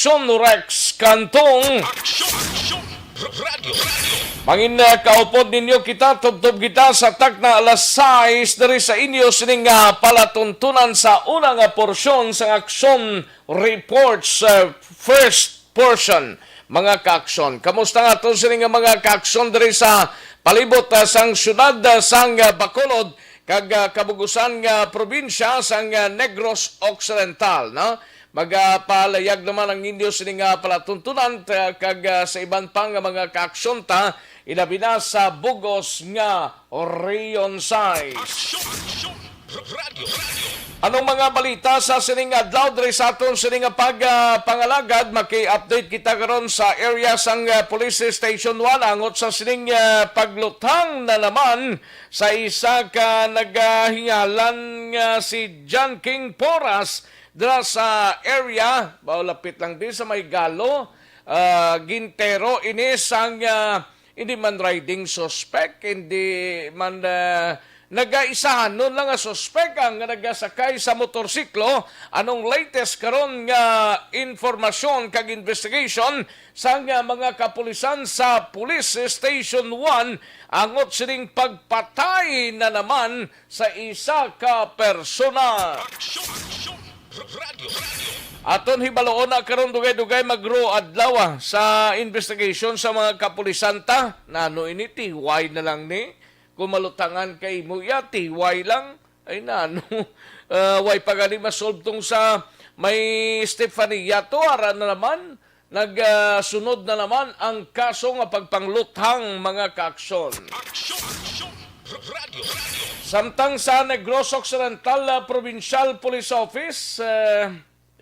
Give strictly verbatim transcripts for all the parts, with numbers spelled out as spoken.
Aksyon, Rex Cantong. Aksyon, Aksyon, Radyo, Radyo. Mangin, uh, kaupod ninyo kita, tubtob kita sa takna alas sais diri sa inyo sining, uh, palatuntunan sa una nga porsyon sang Aksyon Reports, uh, first portion. Mga kaaksyon, kamusta nga to sining nga mga kaaksyon diri sa palibot, uh, sang syudad, uh, sang, uh, Bacolod kag, uh, kabugusan nga probinsya sang, uh, Negros Occidental, no? Magapalayag naman ang inyo sini nga palatuntunan, ta-, kag, ah, sa iban pa nga mga kaaksyon ta, ilabi na sa bugos nga Region sais. Aksyon, aksyon, radyo, radyo. Anong mga balita sa sining adlaw diri sa aton sining nga pag, ah, pangalagad? Maki-update kita karon sa area sang, ah, Police Station one angot sa sining, ah, pagluthang na naman sa isa ka nagahingalan nga si John King Porras dira sa area, ba, lapit lang din sa may Galo, ah, gintero ini sang, ah, hindi man riding suspect, hindi man, ah, nagaisahanon lang nga suspect ang nagasakay sa motorsiklo. Anong latest karon nga informasyon kag investigation sang, ah, mga kapulisan sa Police Station one angot sining pagpatay na naman sa isa ka persona. Aksyon, aksyon, radyo, radyo. Aton hibaloon na karon dugay-dugay magro adlaw, ah, sa investigation sa mga kapulisan ta. Nano ini, tiway na lang ni? Kung malutangan kay mo iya, tiway lang. Ay nano, ah, way pa gani masolve tong sa may Stefania to, ara na naman. Nag, ah, sunod na naman ang kaso nga pagpangluthang, mga kaaksyon. Aksyon, aksyon, radyo, radyo. Samtang sa Negros Occidental, ah, Provincial Police Office, ah,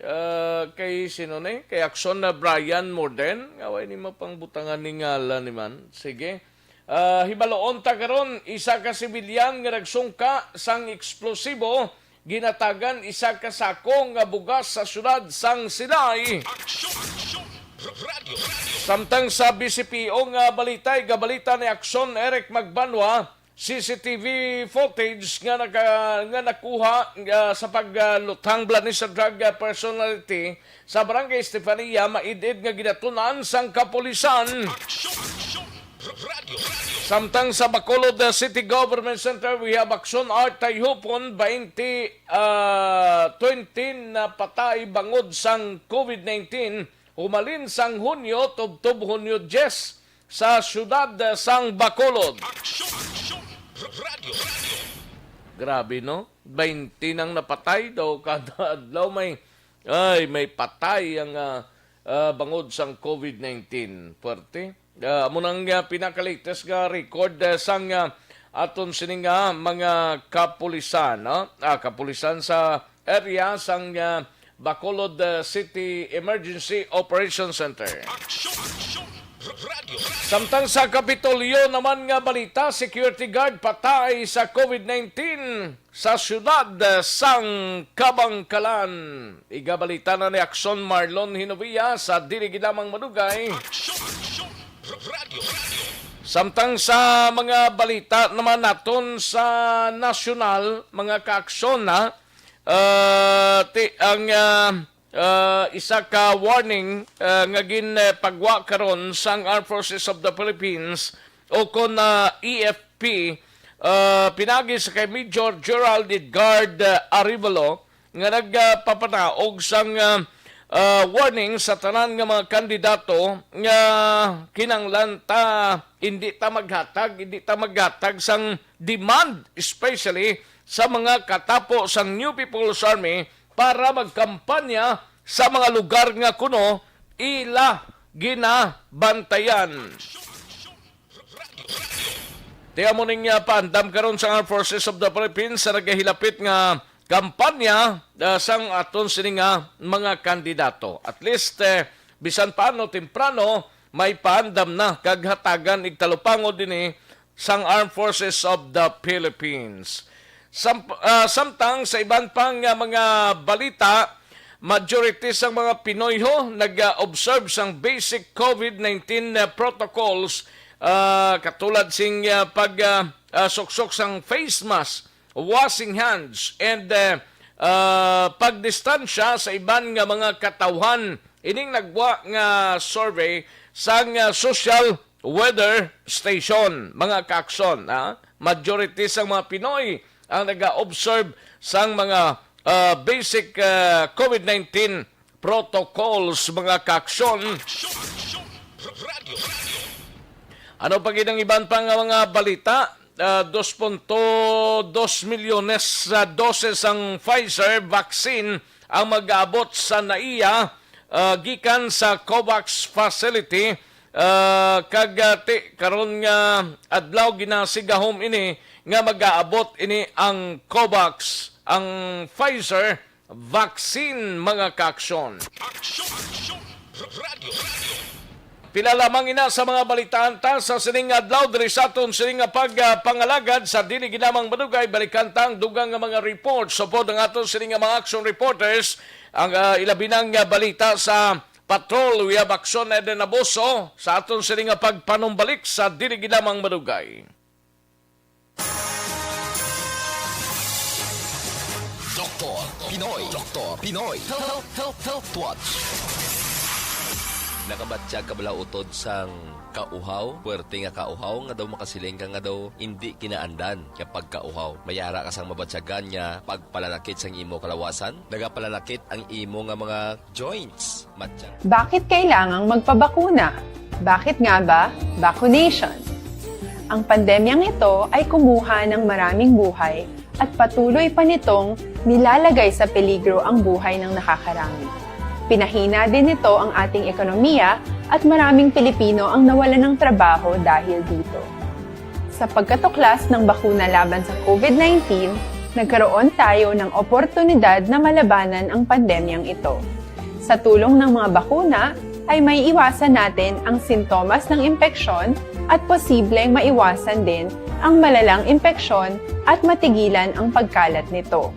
ah, kay sino ni? Kay Aksyon na Brian Morden. Nga way ni mapangbutangan ni ngalan ni man. Sige. Ah, hibaloon ta karon, isa ka sibilyan nga nagsungka sang eksplosibo ginatagan isa ka sako nga bugas sa siyudad sang Silay. Aksyon, aksyon, radyo, radyo. Samtang sa B C P O nga balita, igabalita ni Aksyon Eric Magbanwa, C C T V footage nga naka-, nga nakuha, ah, sa pagluthang bala ni sa drug, ah, personality sa Barangay Estefania, maid-id nga ginatun-an sang kapulisan. Aksyon, aksyon, radyo, radyo. Samtang sa Bacolod, uh, City Government Center, we have Aksyon Art Tayhupon, twenty, uh, twenty na patay bangod sang COVID nineteen, humalin sang Hunyo tubtob Hunyo diyes sa siyudad, uh, sang Bacolod. Aksyon, aksyon, radyo, radyo. Grabe, no? Twenty nang napatay daw kada adlaw may Ay, may patay ang, ah, ah, bangod sang COVID nineteen. Puwerte. Ah, amo nang, ah, pinaka-latest nga record, ah, sang, ah, aton sini nga mga kapulisan, no? Ah, kapulisan sa area sang, ah, Bacolod, ah, City Emergency Operation Center. Aksyon, aksyon, radyo. Samtang sa Kapitolyo naman nga balita, security guard patay sa COVID nineteen sa siyudad sang Kabangkalan. Igabalita na ni Aksyon Marlon Hinovia sa dili gid lamang madugay. Aksyon, aksyon, radyo, radyo. Samtang sa mga balita naman naton sa nasyonal, mga kaaksyon, ha, ah, ti-, ang, ah, ah, isa ka warning, ah, nga gin, eh, pagwa karon sang Armed Forces of the Philippines o kon, ah, E F P, ah, pinagi sa kay Major Gerald Edgard, ah, Arevalo nga nagpapanaog sang, ah, ah, warning sa tanan nga mga kandidato nga kinahanglan ta, hindi ta maghatag, hindi ta maghatag sang demand, especially sa mga katapo sang New People's Army para magkampanya sa mga lugar nga kuno ila ginabantayan. Ti amo ning, ah, paandam karon sa Armed Forces of the Philippines sa nagahilapit nga kampanya, ah, sang aton sini nga mga kandidato. At least, eh, bisan paano temprano, may paandam na kag hatagan igtalupangod dinhi sang Armed Forces of the Philippines. Sam-, ah, samtang sa iban pa nga mga balita, majority sang mga Pinoy ho nag-observe sang basic COVID nineteen, ah, protocols, ah, katulad sing, ah, pag, ah, ah, suksok sang face mask, washing hands, and, ah, ah, pagdistansya sa iban nga mga katawhan Ining nagwa nga survey sang, ah, Social Weather Station, mga kaaksyon, ha? Majority sang mga Pinoy ang naga-observe sang mga, ah, basic, ah, COVID nineteen protocols, mga kaaksyon. Ano pa gid ang iban pa nga mga balita? Ah, dos punto dos milyones sa doses ang Pfizer vaccine ang mag-aabot sa NAIA, ah, gikan sa COVAX facility, ah, kag, ah, ti, karon nga adlaw ginasigahom ini nga mag-aabot ini ang COVAX, ang Pfizer vaccine, mga kaaksyon. Aksyon, aksyon, radyo, radyo. Pila lamang ina sa mga balitaan ta sa sining adlaw diri sa aton sining nga pagpangalagad. Sa dili ginamang madugay, balikan ta ang dugang nga mga reports upod ang aton sining nga mga action reporters, ang, ah, ilabi na nga balita sa patrol. We have Action Eden Abuso sa aton sining nga pagpanumbalik sa dili ginamang madugay. Doktor Pinoy. Doktor Pinoy. Health, health, health, health watch. Nakabatyag ka bala utod sang kauhaw? Puwerte nga kauhaw nga daw makasiling ka nga daw indi kinaandan nga pagkauhaw. May ara ka sang mabatyagan nga pagpalanakit sang imo kalawasan? Nagapalanakit ang imo nga mga joints? Matyan. Bakit kailangang magpabakuna? Bakit nga ba vaccination? Ang pandemyang ito ay kumuha ng maraming buhay at patuloy pa nitong nilalagay sa peligro ang buhay ng nakakarami. Pinahina din nito ang ating ekonomiya at maraming Pilipino ang nawalan ng trabaho dahil dito. Sa pagkatuklas ng bakuna laban sa COVID nineteen, nagkaroon tayo ng oportunidad na malabanan ang pandemyang ito. Sa tulong ng mga bakuna, ay maiiwasan natin ang sintomas ng impeksyon at posibleng maiwasan din ang malalang impeksyon at matigilan ang pagkalat nito.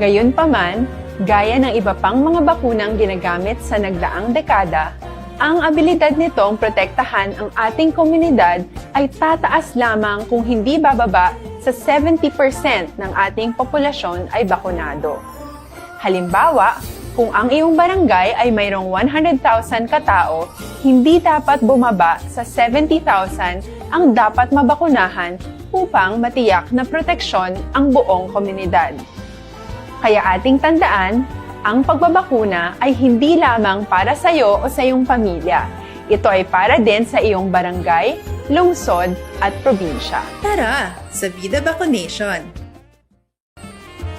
Gayunpaman, gaya ng iba pang mga bakunang ginagamit sa nagdaang dekada, ang abilidad nitong protektahan ang ating komunidad ay tataas lamang kung hindi bababa sa seventy percent ng ating populasyon ay bakunado. Halimbawa, kung ang iyong barangay ay mayroong one hundred thousand ka tao, hindi dapat bumaba sa seventy thousand ang dapat mabakunahan upang matiyak na proteksyon ang buong komunidad. Kaya ating tandaan, ang pagbabakuna ay hindi lamang para sa iyo o sa iyong pamilya. Ito ay para din sa iyong barangay, lungsod, at probinsya. Tara, sa Vida Vaccination!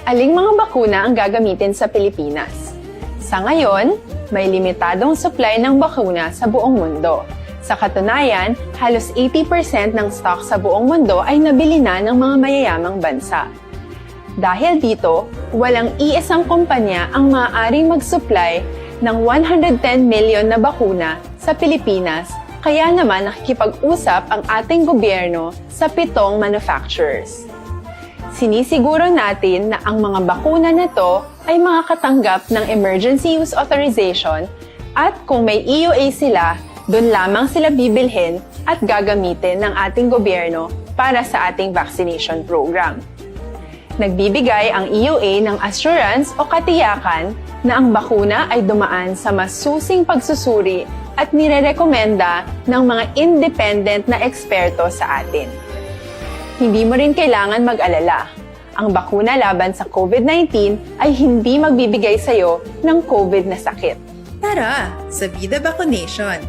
Aling mga bakuna ang gagamitin sa Pilipinas? Sa ngayon, may limitadong supply ng bakuna sa buong mundo. Sa katunayan, halos eighty percent ng stock sa buong mundo ay nabili na ng mga mayayamang bansa. Dahil dito, walang iisang kumpanya ang maaaring mag-supply ng one hundred ten million na bakuna sa Pilipinas, kaya naman nakikipag-usap ang ating gobyerno sa pitong manufacturers. Sinisiguro natin na ang mga bakuna na to ay makakatanggap ng emergency use authorization at kung may E U A sila, dun lamang sila bibilhin at gagamitin ng ating gobyerno para sa ating vaccination program. Nagbibigay ang E U A ng assurance o katiyakan na ang bakuna ay dumaan sa masusing pagsusuri at nirerekomenda ng mga independent na eksperto sa atin. Hindi mo rin kailangan mag-alala. Ang bakuna laban sa COVID nineteen ay hindi magbibigay sa iyo ng COVID na sakit. Tara, sa Vida Vaccination!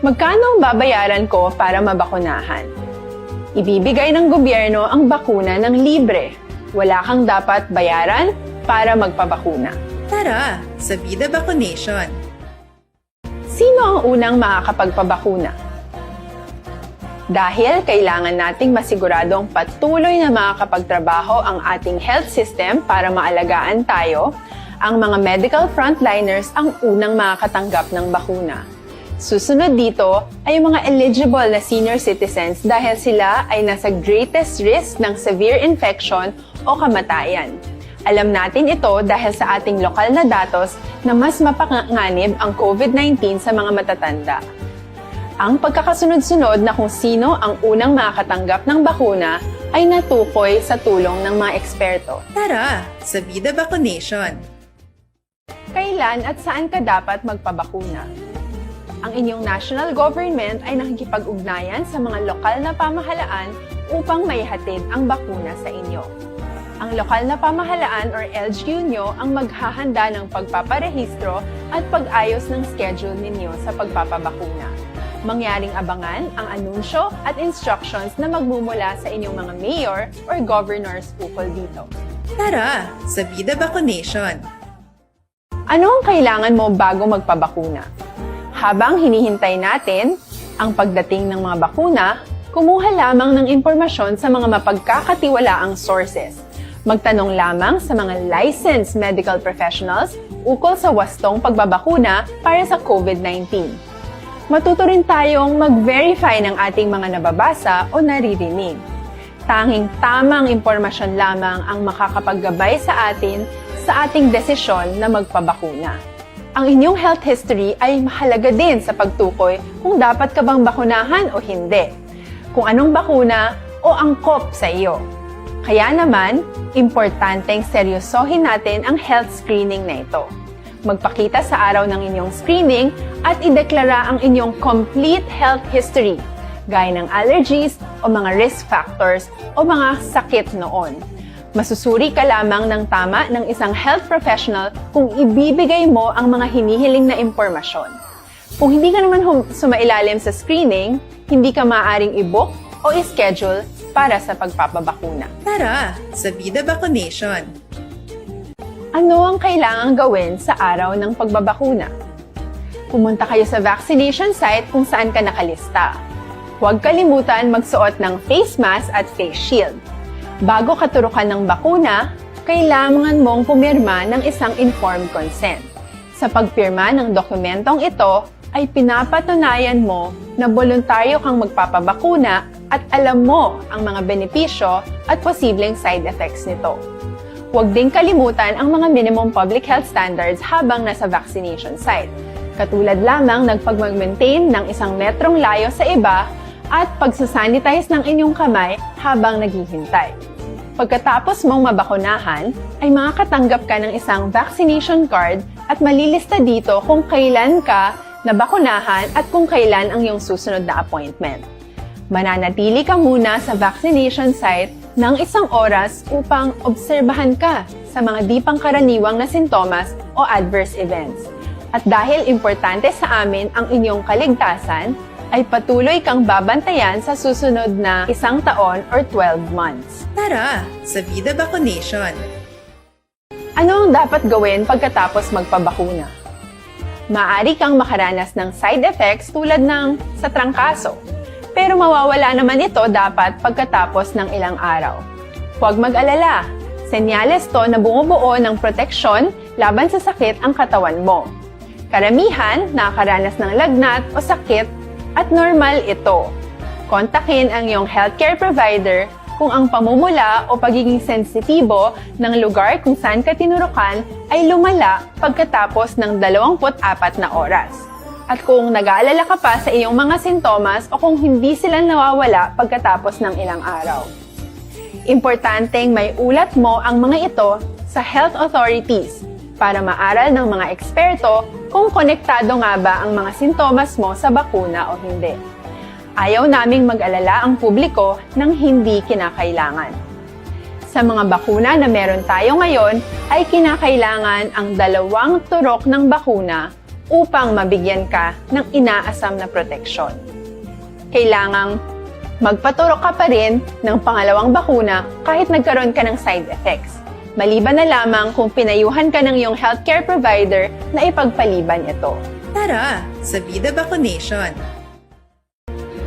Magkano ang babayaran ko para mabakunahan? Ibibigay ng gobyerno ang bakuna ng libre. Wala kang dapat bayaran para magpabakuna. Tara, sa Vida Vaccination! Sino ang unang makakapagpabakuna? Dahil kailangan nating masiguradong patuloy na makakapagtrabaho ang ating health system para maalagaan tayo, ang mga medical frontliners ang unang makakatanggap ng bakuna. Susunod dito ay ang mga eligible na senior citizens dahil sila ay nasa greatest risk ng severe infection o kamatayan. Alam natin ito dahil sa ating lokal na datos na mas mapanganib ang COVID nineteen sa mga matatanda. Ang pagkakasunod-sunod na kung sino ang unang makakatanggap ng bakuna ay natukoy sa tulong ng mga eksperto. Tara, sa Vida Vaccination! Kailan at saan ka dapat magpabakuna? Ang inyong national government ay nakikipag-ugnayan sa mga lokal na pamahalaan upang maihatid ang bakuna sa inyo. Ang lokal na pamahalaan or L G U nyo ang maghahanda ng pagpaparehistro at pag-ayos ng schedule ninyo sa pagpapabakuna. Mangyaring abangan ang anunsyo at instructions na magmumula sa inyong mga mayor or governors ukol dito. Tara sa Vida Vacunation! Ano ang kailangan mo bago magpabakuna? Habang hinihintay natin ang pagdating ng mga bakuna, kumuha lamang ng impormasyon sa mga mapagkakatiwalaang sources. Magtanong lamang sa mga licensed medical professionals ukol sa wastong pagbabakuna para sa COVID nineteen. Matuto rin tayong mag-verify ng ating mga nababasa o naririnig. Tanging tamang impormasyon lamang ang makakapaggabay sa atin sa ating desisyon na magpabakuna. Ang inyong health history ay mahalaga din sa pagtukoy kung dapat ka bang bakunahan o hindi, kung anong bakuna o angkop sa iyo. Kaya naman, importanteng seryosohin natin ang health screening na ito. Magpakita sa araw ng inyong screening at ideklara ang inyong complete health history, gaya ng allergies o mga risk factors o mga sakit noon. Masusuri ka lamang ng tama ng isang health professional kung ibibigay mo ang mga hinihiling na impormasyon. Kung hindi ka naman hum- sumailalim sa screening, hindi ka maaaring i-book o i-schedule para sa pagpapabakuna. Tara sa Vida Vacunation! Ano ang kailangang gawin sa araw ng pagbabakuna? Pumunta kayo sa vaccination site kung saan ka nakalista. Huwag kalimutan magsuot ng face mask at face shield. Bago katurukan ng bakuna, kailangan mong pumirma ng isang informed consent. Sa pagpirma ng dokumentong ito, ay pinapatunayan mo na boluntaryo kang magpapabakuna at alam mo ang mga benepisyo at posibleng side effects nito. Huwag ding kalimutan ang mga minimum public health standards habang nasa vaccination site, katulad lamang ng pagmag-maintain ng isang metrong layo sa iba at pagsasanitize ng inyong kamay habang naghihintay. Pagkatapos mong mabakunahan, ay makakatanggap ka ng isang vaccination card at malilista dito kung kailan ka nabakunahan at kung kailan ang iyong susunod na appointment. Mananatili ka muna sa vaccination site ng isang oras upang obserbahan ka sa mga di pangkaraniwang na sintomas o adverse events. At dahil importante sa amin ang inyong kaligtasan, ay patuloy kang babantayan sa susunod na isang taon or twelve months. Tara sa Vida Vacunation! Ano ang dapat gawin pagkatapos magpabakuna? Maaari kang makaranas ng side effects tulad ng sa trangkaso, pero mawawala naman ito dapat pagkatapos ng ilang araw. Huwag mag-alala, senyales to na bumubuo ng proteksyon laban sa sakit ang katawan mo. Karamihan nakakaranas ng lagnat o sakit at normal ito. Kontakin ang iyong healthcare provider kung ang pamumula o pagiging sensitibo ng lugar kung saan ka tinurukan ay lumala pagkatapos ng dalawampu't apat na oras, at kung nag-aalala ka pa sa iyong mga sintomas o kung hindi sila nawawala pagkatapos ng ilang araw. Importanteng maiulat mo ang mga ito sa health authorities para maaral ng mga eksperto kung konektado nga ba ang mga sintomas mo sa bakuna o hindi. Ayaw naming mag-alala ang publiko ng hindi kinakailangan. Sa mga bakuna na meron tayo ngayon, ay kinakailangan ang dalawang turok ng bakuna upang mabigyan ka ng inaasam na proteksyon. Kailangang magpaturok ka pa rin ng pangalawang bakuna kahit nagkaroon ka ng side effects, maliban na lamang kung pinayuhan ka ng iyong healthcare provider na ipagpaliban ito. Tara sa Vida Vacunation!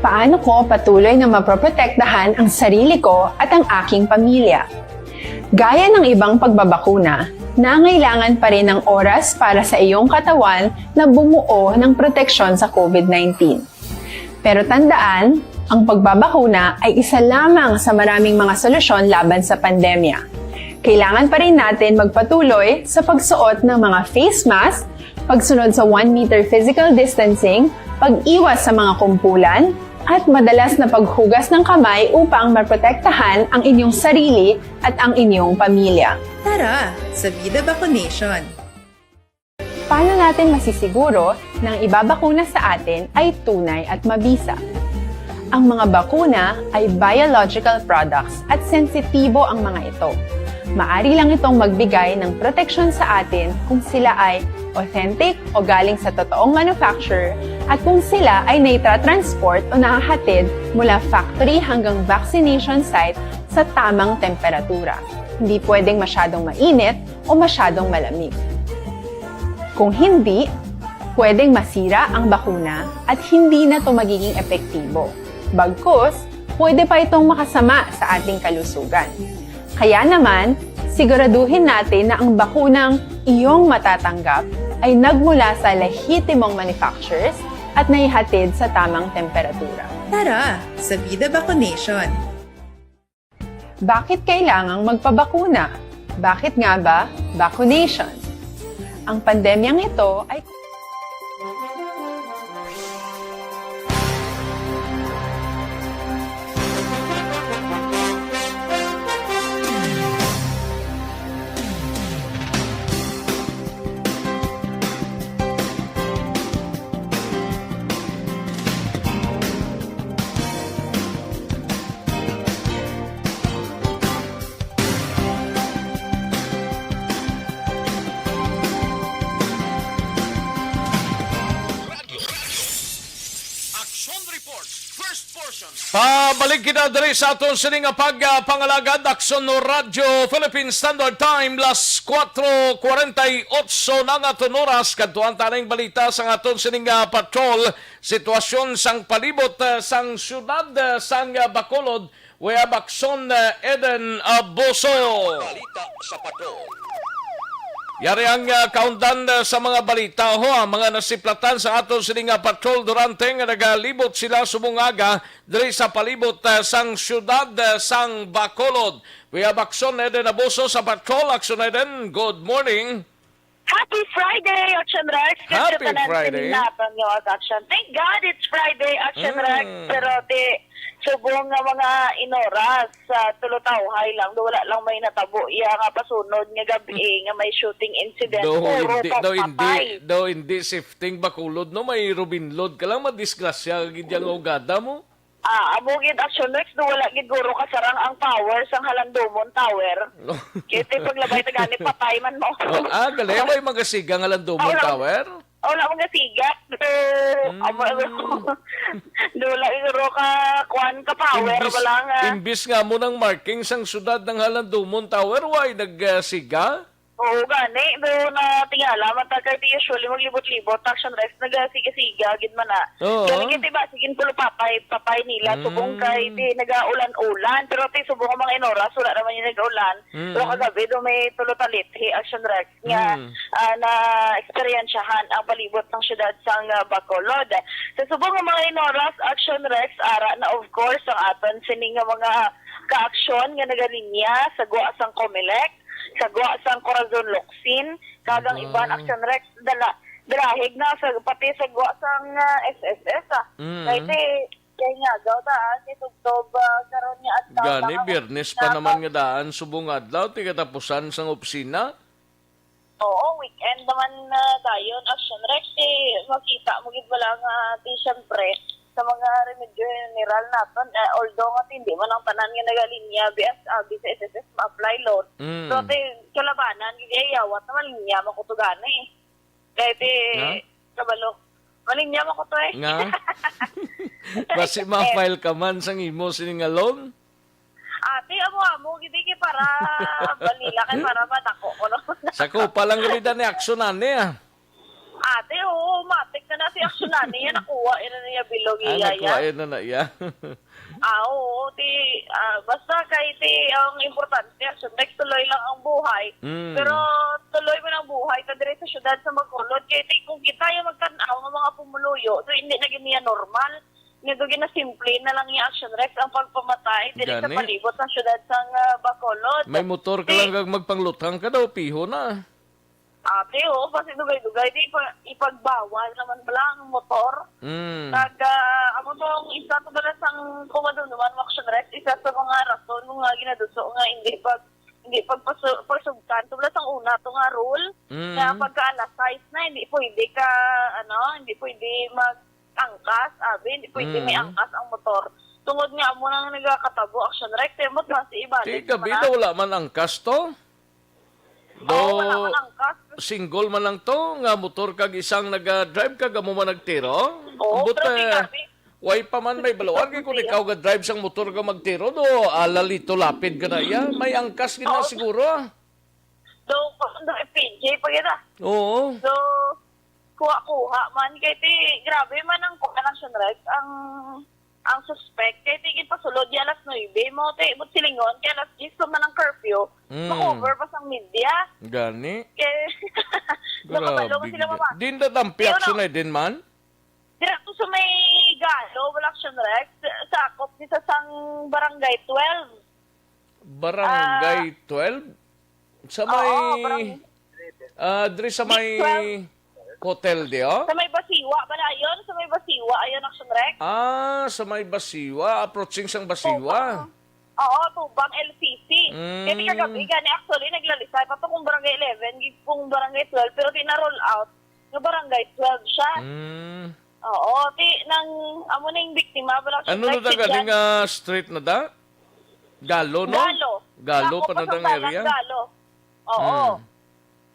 Paano ko patuloy na maproprotektahan ang sarili ko at ang aking pamilya? Gaya ng ibang pagbabakuna, nangailangan pa rin ng oras para sa iyong katawan na bumuo ng proteksyon sa COVID nineteen. Pero tandaan, ang pagbabakuna ay isa lamang sa maraming mga solusyon laban sa pandemya. Kailangan pa rin natin magpatuloy sa pagsuot ng mga face mask, pagsunod sa one meter physical distancing, pag-iwas sa mga kumpulan, at madalas na paghugas ng kamay upang maprotektahan ang inyong sarili at ang inyong pamilya. Tara sa Vida Vacunation! Paano natin masisiguro na ang ibabakuna sa atin ay tunay at mabisa? Ang mga bakuna ay biological products at sensitibo ang mga ito. Maari lang itong magbigay ng proteksyon sa atin kung sila ay authentic o galing sa totoong manufacturer at kung sila ay naitra-transport o nahahatid mula factory hanggang vaccination site sa tamang temperatura. Hindi pwedeng masyadong mainit o masyadong malamig. Kung hindi, pwedeng masira ang bakuna at hindi na ito magiging epektibo. Bagkus, pwede pa itong makasama sa ating kalusugan. Kaya naman, siguraduhin natin na ang bakunang iyong matatanggap ay nagmula sa lehitimong manufacturers at naihatid sa tamang temperatura. Tara, sa Bida Vaccination! Bakit kailangang magpabakuna? Bakit nga ba vaccination? Ang pandemyang ito ay Action Report, first portion. Pabalik kita diri sa aton sini nga pagpangalagad, Aksyon no Radyo Philippine Standard Time, las kuwatro kuwarenta y otso na nga aton oras. Kadtuan taning balita sa aton sini nga patrol, sitwasyon sang palibot, ah, sang siyudad, ah, sang, ah, Bacolod. We have Aksyon, uh, Eden Abuso. Balita sa Patrol. Yari ang, uh, kaundan, uh, sa mga balita, ho, ang mga nasiplatan sa aton sini nga patrol durante nga nagalibot sila subong aga diri sa palibot, uh, sang siyudad, uh, sang Bacolod. We have Aksyon Eden Abuso sa patrol. Aksyon Eden, good morning. Happy Friday, Action Rex. Kag Happy sa tanan Friday. Sa naton nga Action. Thank God it's Friday, Action Rex. Mm. Pero ti, subong nga mga inoras, sa tulo tawhay lang, do wala lang may natabo iya nga pasunod nga gabi nga may shooting incident. Do Puro hindi, do hindi, pagpatay. Do hindi shifting Bacolod, no? May Robin Lod ka lang, madisgrasya gid yang ugada mo. Ah, amo gid, Action Rex, do wala gid guro kasarang ang power sang Halandomon Tower. Kay ti paglabay ta gani, patay man mo. Oh, ah, gali, may magasiga ang Halandomon Wala. Tower? Oh, wala magasiga. Eh, Mm. amo, amo. Do wala guro ka, kuan ka power, Imbis, wala nga. Imbis nga mo nang marking sang siyudad ng Halandomon Tower, why nagasiga? Oo, gani. Do na tingala man ta kay ti usually maglibot-libot, Action Rex, nagasiga-siga gid man na. Oo. Gani kay ti ba, sige, pulo patay, patay nila, Mm. subong kay ti nagaulan-ulan. Pero ti subong ang mga inoras, wala naman yung nag-ulan. Mm. Pero kagabi, do may tulo talithi, Action Rex, nga, Mm. ah, na-eksperyensyahan ang palibot ng syudad sang, ah, Bacolod. Sa subong nga mga inoras, Action Rex, ara na, of course, ang aton sining nga mga kaaksyon nga nagalinya sa gwa sang Comelec, sa gwa sang Corazon Locsin, kag ang Aba. iban, Action Rex, dala, dalahig na sa, pati sa gwa sang, ah, S S S, ah. Mm. Kay ti, kay nga, gaw ta, ah, kay tubtob, ah, karon nga adlaw Gani, na, Biyernes pa naman nga daan, subong adlaw, ti katapusan sang opisina. Oo, weekend naman na dayon, Action Rex, eh, makita mo gid wala nga, di, syempre, sa mga remedyo general naton, eh, although nga hindi man ang tanan nga nagalinya, B S, ah, B S S S ma-apply loan. Mm. Pero ti, kalabanan, gid, eh, yawat naman linya, makutugan eh. Kaya ti, Nga? kabalo, malinya mo ko to eh. Nga? Basi ma-file ka man sang imo sini nga loan? Ate, amo-amo, gid, eh, kay para balila, kay para madako ko, no? Sa ko pa lang gid ni aksyon ani, ah. Ate, oo, matik na na si aksyon ani, yan, nakuha, yan na niya bilog Ah, iya, nakuha yan. yan na na iya. Ah, oo, ti, ah, basta kay ti, ang importante, aksyon, like, tuloy lang ang buhay. Mm. Pero tuloy man ang buhay, ta diri sa syudad sa Bacolod, kay ti, kung kita yung magtan-aw nga mga pumuluyo, so hindi na gid niya normal. Nga do ginasimple na lang ni Action Rex ang pagpamatay diri sa Gani. palibot sa syudad sang, ah, Bacolod. May motor ka Di lang kag magpangluthang ka daw, piho na. Ate, oo, kasi dugay-dugay, di pa, ipagbawal naman pala ang motor. Mm. Kag, ah, amo tong isa to pala sang kumadumduman mo, Action Rex, isa sa mga rason nga ginaduso nga hindi pag hindi pagpasu-, pasugtan. Tubla sang una to nga rule, Mm. nga pagka alas sais na, hindi pwede ka, ano, hindi pwede mag-angkas, abi, hindi pwede may Mm. angkas ang motor. Tungod nga amo nang nagakatabo, Action Rex, emot na si ibalik Ti gabi naman daw na. Wala man angkas to. Do, Oo, wala man angkas. Single man lang to, nga motor kag isang naga-drive kag amo man nagtiro. Oo, Ambot, pero di eh, gabi. Way pa man may baluan kay kung ikaw ga-drive sang motor ka magtiro, do, ala lito lapid ka na iya. May angkas gid na Oo. Siguro, ah. Do, do, P J pa gid, ah. Oo. So, kuha-kuha man. Kay ti, grabe man ang kuha ng Sunrise. Ang, ang suspect, kay ti, ginpasulod niya alas nuebe mo, ti, but silingon, kay alas diyes pa man ang curfew. Mm. Ma-cover pa sang media. Gani? Kay, nakabalo Grabe man sila gid. Mama. Din da dampi Di, ano? Action na din man? Dira to sa may Galo, wala Action Rex. Sakop ni sa sang Barangay twelve. Barangay Ah. twelve? Sa Oo, may, barang- ah, diri sa Dic may twelve. Hotel di, oh? Sa may Basiwa, bala ayon, sa may Basiwa, ayon, Action Rex. Ah, sa may Basiwa, approaching sang Basiwa. Oo. Oo, tubang L C C. Mm. Kaya kagabi, gani, actually, naglalisay pa to kung barangay eleven, gi-, kung barangay twelve, pero di na roll out nga barangay twelve siya. Mm. Oo, ti, nang, amo na yung biktima, wala siya Ano na da si gani Jan. Nga street na da? Galo, no? Galo. Galo Sakop pa na sa dang dalan, area? Galo. Oo. Mm.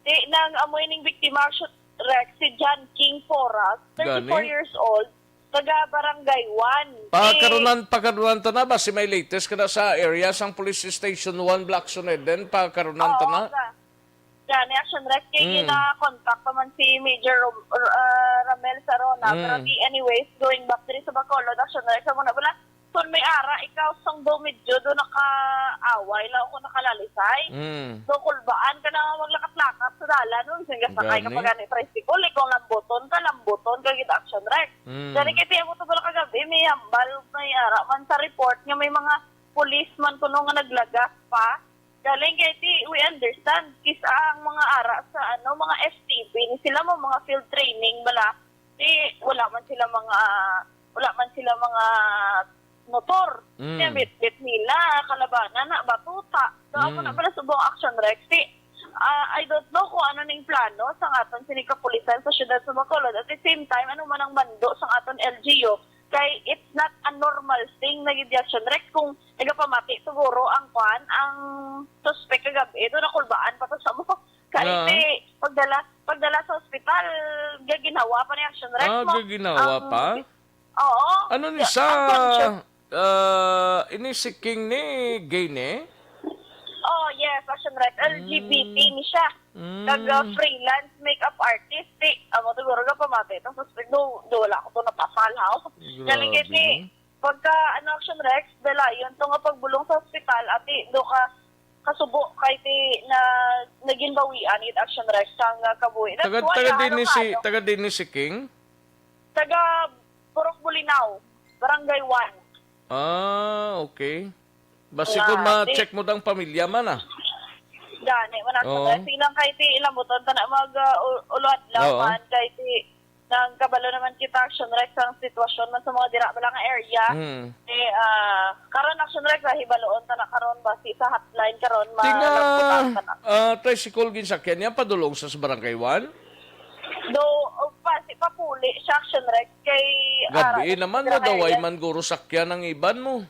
Ti, nang amo yung biktima, Action Rex, si John King Poras, Gani? thirty-four years old, taga Barangay one. Eh, Pakarunan, pakarunan ta na ba si may latest ka na sa area sang Police Station one, Blackson Eden? Pakarunan ta Oo, na? Sa, sa ni Action Rec, kay Mm. gina-contact pa man si Major Rom-, R-, ah, Ramel Sarona. Mm. Pero di, anyways, going back diri sa Bacolod, Action Rec, sa muna, wala, kung may ara, ikaw sang do medyo do nakaaway lang ako nakalalisay. Mm. So, kulbaan ka na maglakat-lakat sa dalan, no? Sing gasakay ka Gani. Pa gani tricycle, ikaw lambuton ka, lambuton ka gid Action Rec. Mm. Gani kay tiyan mo to pala kagabi, may hambal, may ara man sa report nga may mga policeman kuno nga naglagas pa. Galing kay ti, we understand, kis ang mga ara sa, ano, mga F T B, ni sila mo mga field training bala. Ti, wala man sila mga, wala man sila mga motor. Mm. Kaya bitbit nila, kalabanan na, batuta. So, ako Mm. na pala subong Action Rex. Ti, ah, I don't know kung ano ning plano sa aton sini kapulisan sa siyudad sa Bacolod. At the same time, ano man ang mando sa aton L G U, kay it's not a normal thing na gid, Action Rex. Kung nagapamati siguro ang kwan, ang suspect kagabi, ito nakulbaan pa to sa mo. Kay Ah. ti, pagdala, pagdala sa ospital, gaginawa pa ni Action Rex Ah, mo. Gaginawa Ang pa? Oo. Ano ni Ya, sa, ang conscious ah, ini si King ni gay ni? Oh, yes, Action Rex. L G B T Mm. ni siya. Mm. Nag, ah, freelance makeup artist. Ti, amo siguro nga pamati itong suspect. Do, do, wala ko to napasal, ha? Galing kay Grabe, ti, no? Pagka, ano, Action Rex, dalayon to nga pagbulong sa ospital, ati, do ka, kasubo kay ti, na, naging bawian it Action Rex sang, ah, kabuhi. That's Taga, why, taga ah, din ni si, ano-ano. Taga din ni si King? Taga Purok Bulinaw, Barangay one. Ah, okay. Basi Nga, kung ma-check ti- mo dang pamilya man, ah. Gani, man ang Oo. Sa silang kay ti ilambuton ta na mag, ah, u-, ulo adlaw Oo. Man, kay ti nang kabalo naman kita, Action Rex, ang sitwasyon man sa mga dira bala nga area. Hmm. Eh, ah, karon Action Rex, ah, hibaloon ta na karon, basi sa hotline karon, Tinga, malambutan ta na. Ah, tricycle ginsakyan niya, padulong sa, sa Barangay one? Do, oh, pa, si, papuli siya, Action Rex, kay, Gabi ah, naman, dira nga nadaway area. Man guro sakyan ang iban mo.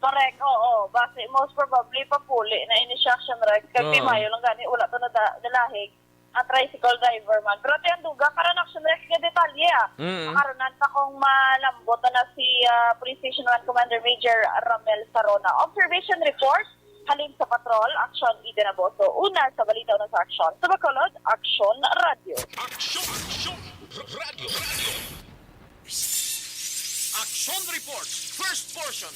Correct, oo. Basi, most probably, papuli na ini siya, Action Rex. Kay Oo. Mayo lang gani, wala to na da-, dalahig ang tricycle driver man. Pero ti ang duga, karon Action Rex nga detalye, ah. Mm. Makarunan pa kung malambot na si, ah, Police Station one Commander Major Ramel Sarona. Observation report, halin sa patrol, Action Eden Aboso. Una sa balita, una sa aksyon. Sa Bacolod, Action Radio. Action! Action! Radio! Radio! Action Report, first portion.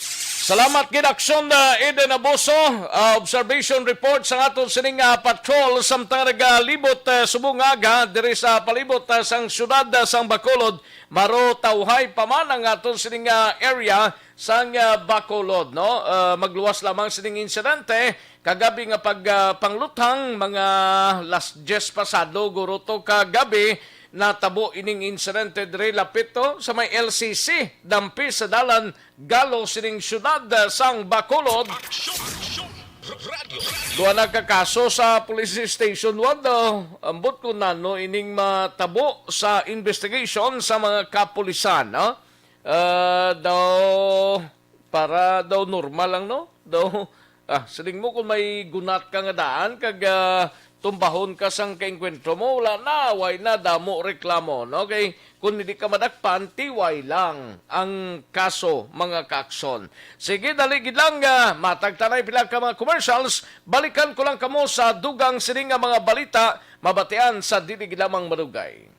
Salamat gid, Aksyon, uh, Eden Abuso. Uh, observation report sa aton sining, uh, patrol samtang nagalibot, uh, subong nga aga diri sa palibot, uh, sang siyudad, uh, sang Bacolod. Marutawhay pa man ang aton sining, uh, area sang, uh, Bacolod, no? Uh, magluwas lamang sining insidente. Kagabi nga pag, ah, pangluthang, mga las diyes pasado, guro, to kagabi, natabo ining insidente diri lapit to sa may L C C, dampi sa dalan Galo sining siyudad, ah, sang Bacolod. Aksyon! Aksyon! Duha na ka kaso sa Police Station One daw. Ambot ko nano ining matabo sa investigation sa mga kapulisan, no? Ah, daw, para daw normal lang, no? Daw, ah, siling mo kung may gunat ka nga daan, kag, ah, tumbahon ka sang kaengkwentro mo, wala na, way na, damo reklamo, no? Kay kung hindi ka madakpan, tiway lang ang kaso, mga kaaksyon. Sige, dali gid lang, ah, matag tanay pila ka mga commercials, balikan ko lang kamo sa dugang sini nga mga balita, mabatian sa dili gid lamang madugay.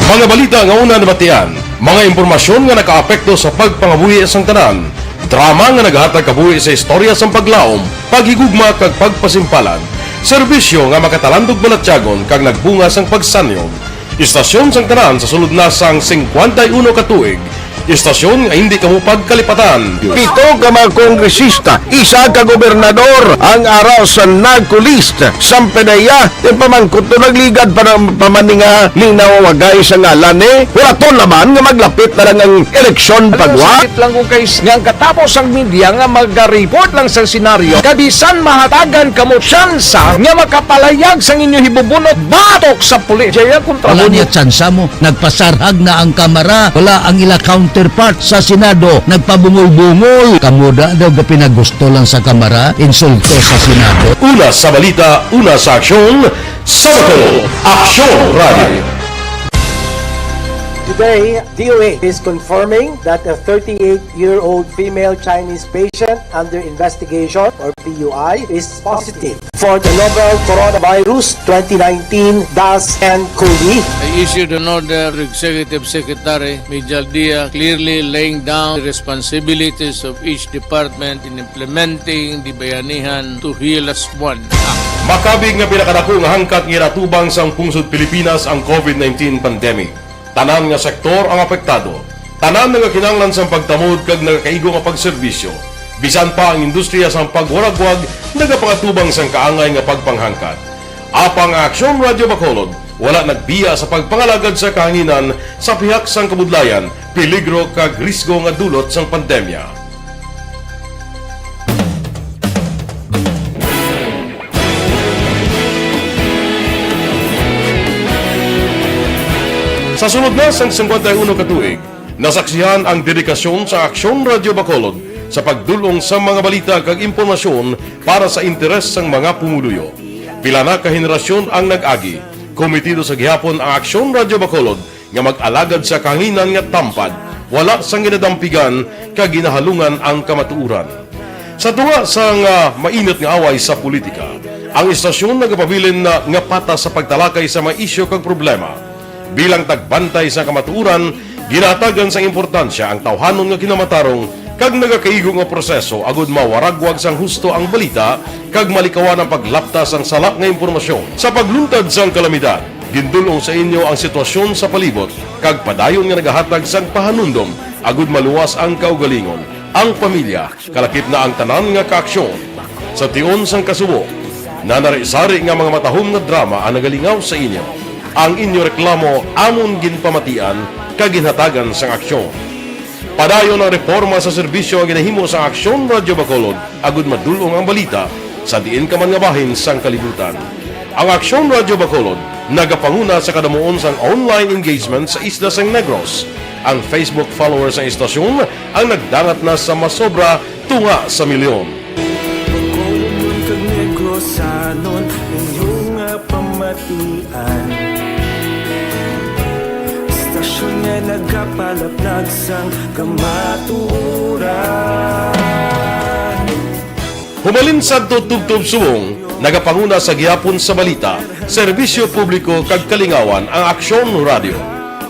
Mga balita nga una nabatian, mga impormasyon nga nakaapekto sa pagpangabuhi sang tanan, drama nga nagahatag kabuhi sa istorya sang paglaom, paghigugma kag pagpasimpalan, serbisyo nga makatalandog balatyagon kag nagbunga sang pagsanyog. Istasyon sang tanan sa sulod na sang singkwenta y uno ka tuig. Istasyon nga hindi kamo pagkalipatan. Pito ka mga kongresista, isa ka gobernador ang ara sa NAGCOLEST. Sampanaya, ti pamangkot to nagligad pa ng pamaninga ni nawawagay sa ngalan ni. Hulaton naman nga maglapit na lang ang eleksyon. Alam mo, pagwa. Sakit lang kung kay s-, nga ang katapos ang media nga magariport lang sa senaryo. Kabisan mahatagan kamo tsansa nga makapalayag sang inyo hibubunot batok sa pulis. Jaya kontra Wala mo niya niya. Tsansa mo. Nagpasarhag na ang Kamara. Wala ang ila counterpart sa Senado. Nagpabungol-bungol. Kamo da daw gapinagusto lang sa Kamara. Insulto sa Senado. Una sa balita, una sa aksyon, sa Bacolod, Aksyon Radio. Today, D O A is confirming that a thirty-eight-year-old female Chinese patient under investigation, or P U I, is positive for the novel coronavirus twenty nineteen dash N COVID. I issued an order to Executive Secretary Mijal Dia, clearly laying down the responsibilities of each department in implementing the Bayanihan to Heal Us One Act. Makabig nga pinakadako nga hangkat nga ginatubang sang pungsod Pilipinas ang COVID nineteen pandemic. Tanan nga sektor ang apektado. Tanan nagakinahanglan sang pagtamod kag nagakaigo nga pagserbisyo. Bisan pa ang industriya sang pagwaragwag nagapangatubang sang kaangay nga pagpanghangkat. Apang ang Aksyon Radio Bacolod wala nagbiya sa pagpangalagad sa kahanginan sa pihak sang kabudlayan, peligro kag risgo nga dulot sang pandemya. Sa sulod na sang singkwenta y uno ka tuig, nasaksihan ang dedikasyon sa Aksyon Radio Bacolod sa pagdul-ong sa mga balita kag impormasyon para sa interes sang mga pumuluyo. Pila na ka henerasyon ang nag-agi. Komitido sa gihapon ang Aksyon Radio Bacolod nga mag-alagad sa kahanginan nga tampad, wala sang ginadampigan kag ginahalungan ang kamatuoran. Sa tunga sang, ah, mainit nga away sa politika, ang istasyon nagapabilin na nga patas sa pagtalakay sa mga isyu kag problema. Bilang tagbantay sa kamatuoran, ginahatagan sang importansya ang tawhanon nga kinamatarong kag nagakaigo nga proseso agud mawaragwag sang husto ang balita kag malikawan ang paglapta sang sala nga impormasyon. Sa pagluntad sang kalamidad, gindul-ong sa inyo ang sitwasyon sa palibot kag padayon nga nagahatag sang pahanumdom agud maluwas ang kaugalingon, ang pamilya, kalakip na ang tanan nga kaaksyon. Sa tion sang kasubo, nanari-sari nga mga matahom nga drama ang nagalingaw sa inyo. Ang inyo reklamo amon ginpamatian kag ginhatagan sang aksyon. Padayon ang reporma sa serbisyo nga ginahimo sa Aksyon Radio Bacolod agud madul-ong ang balita sa diin ka man nga bahin sang kalibutan. Ang Aksyon Radio Bacolod nagapanguna sa kadamuon sang online engagement sa isla sang Negros. Ang Facebook followers sang istasyon ang nagdangat na sa masobra tunga sa milyon. Bacolod kag Negros, sanon inyo nga pamatian. Istasyon nga nagapalaplag sang kamatuoran. Humalin sadto tubtob subong, nagapanguna sa gihapon sa balita, serbisyo publiko kag kalingawan ang Aksyon Radio.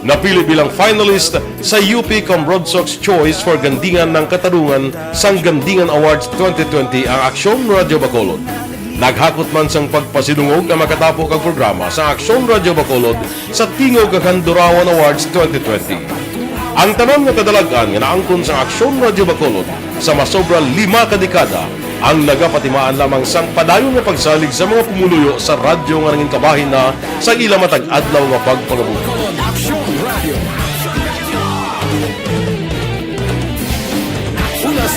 Napili bilang finalist sa U P Cambronsox Choice for Gandingan ng Katarungan sang Gandingan Awards twenty twenty ang Aksyon Radio Bacolod. Naghakot man sang pagpasidungog ang makatapo kag programa sa Aksyon Radio Bacolod sa Tingog kag Handurawan Awards twenty twenty. Ang tanan nga kadalag-an nga naangkon sa Aksyon Radio Bacolod sa masobra lima ka dekada ang nagapatimaan lamang sang padayon nga pagsalig sa mga pumuluyo sa radyo nga nangin kabahin na sa ila matag adlaw nga pagpangabuhi. Aksyon Radio.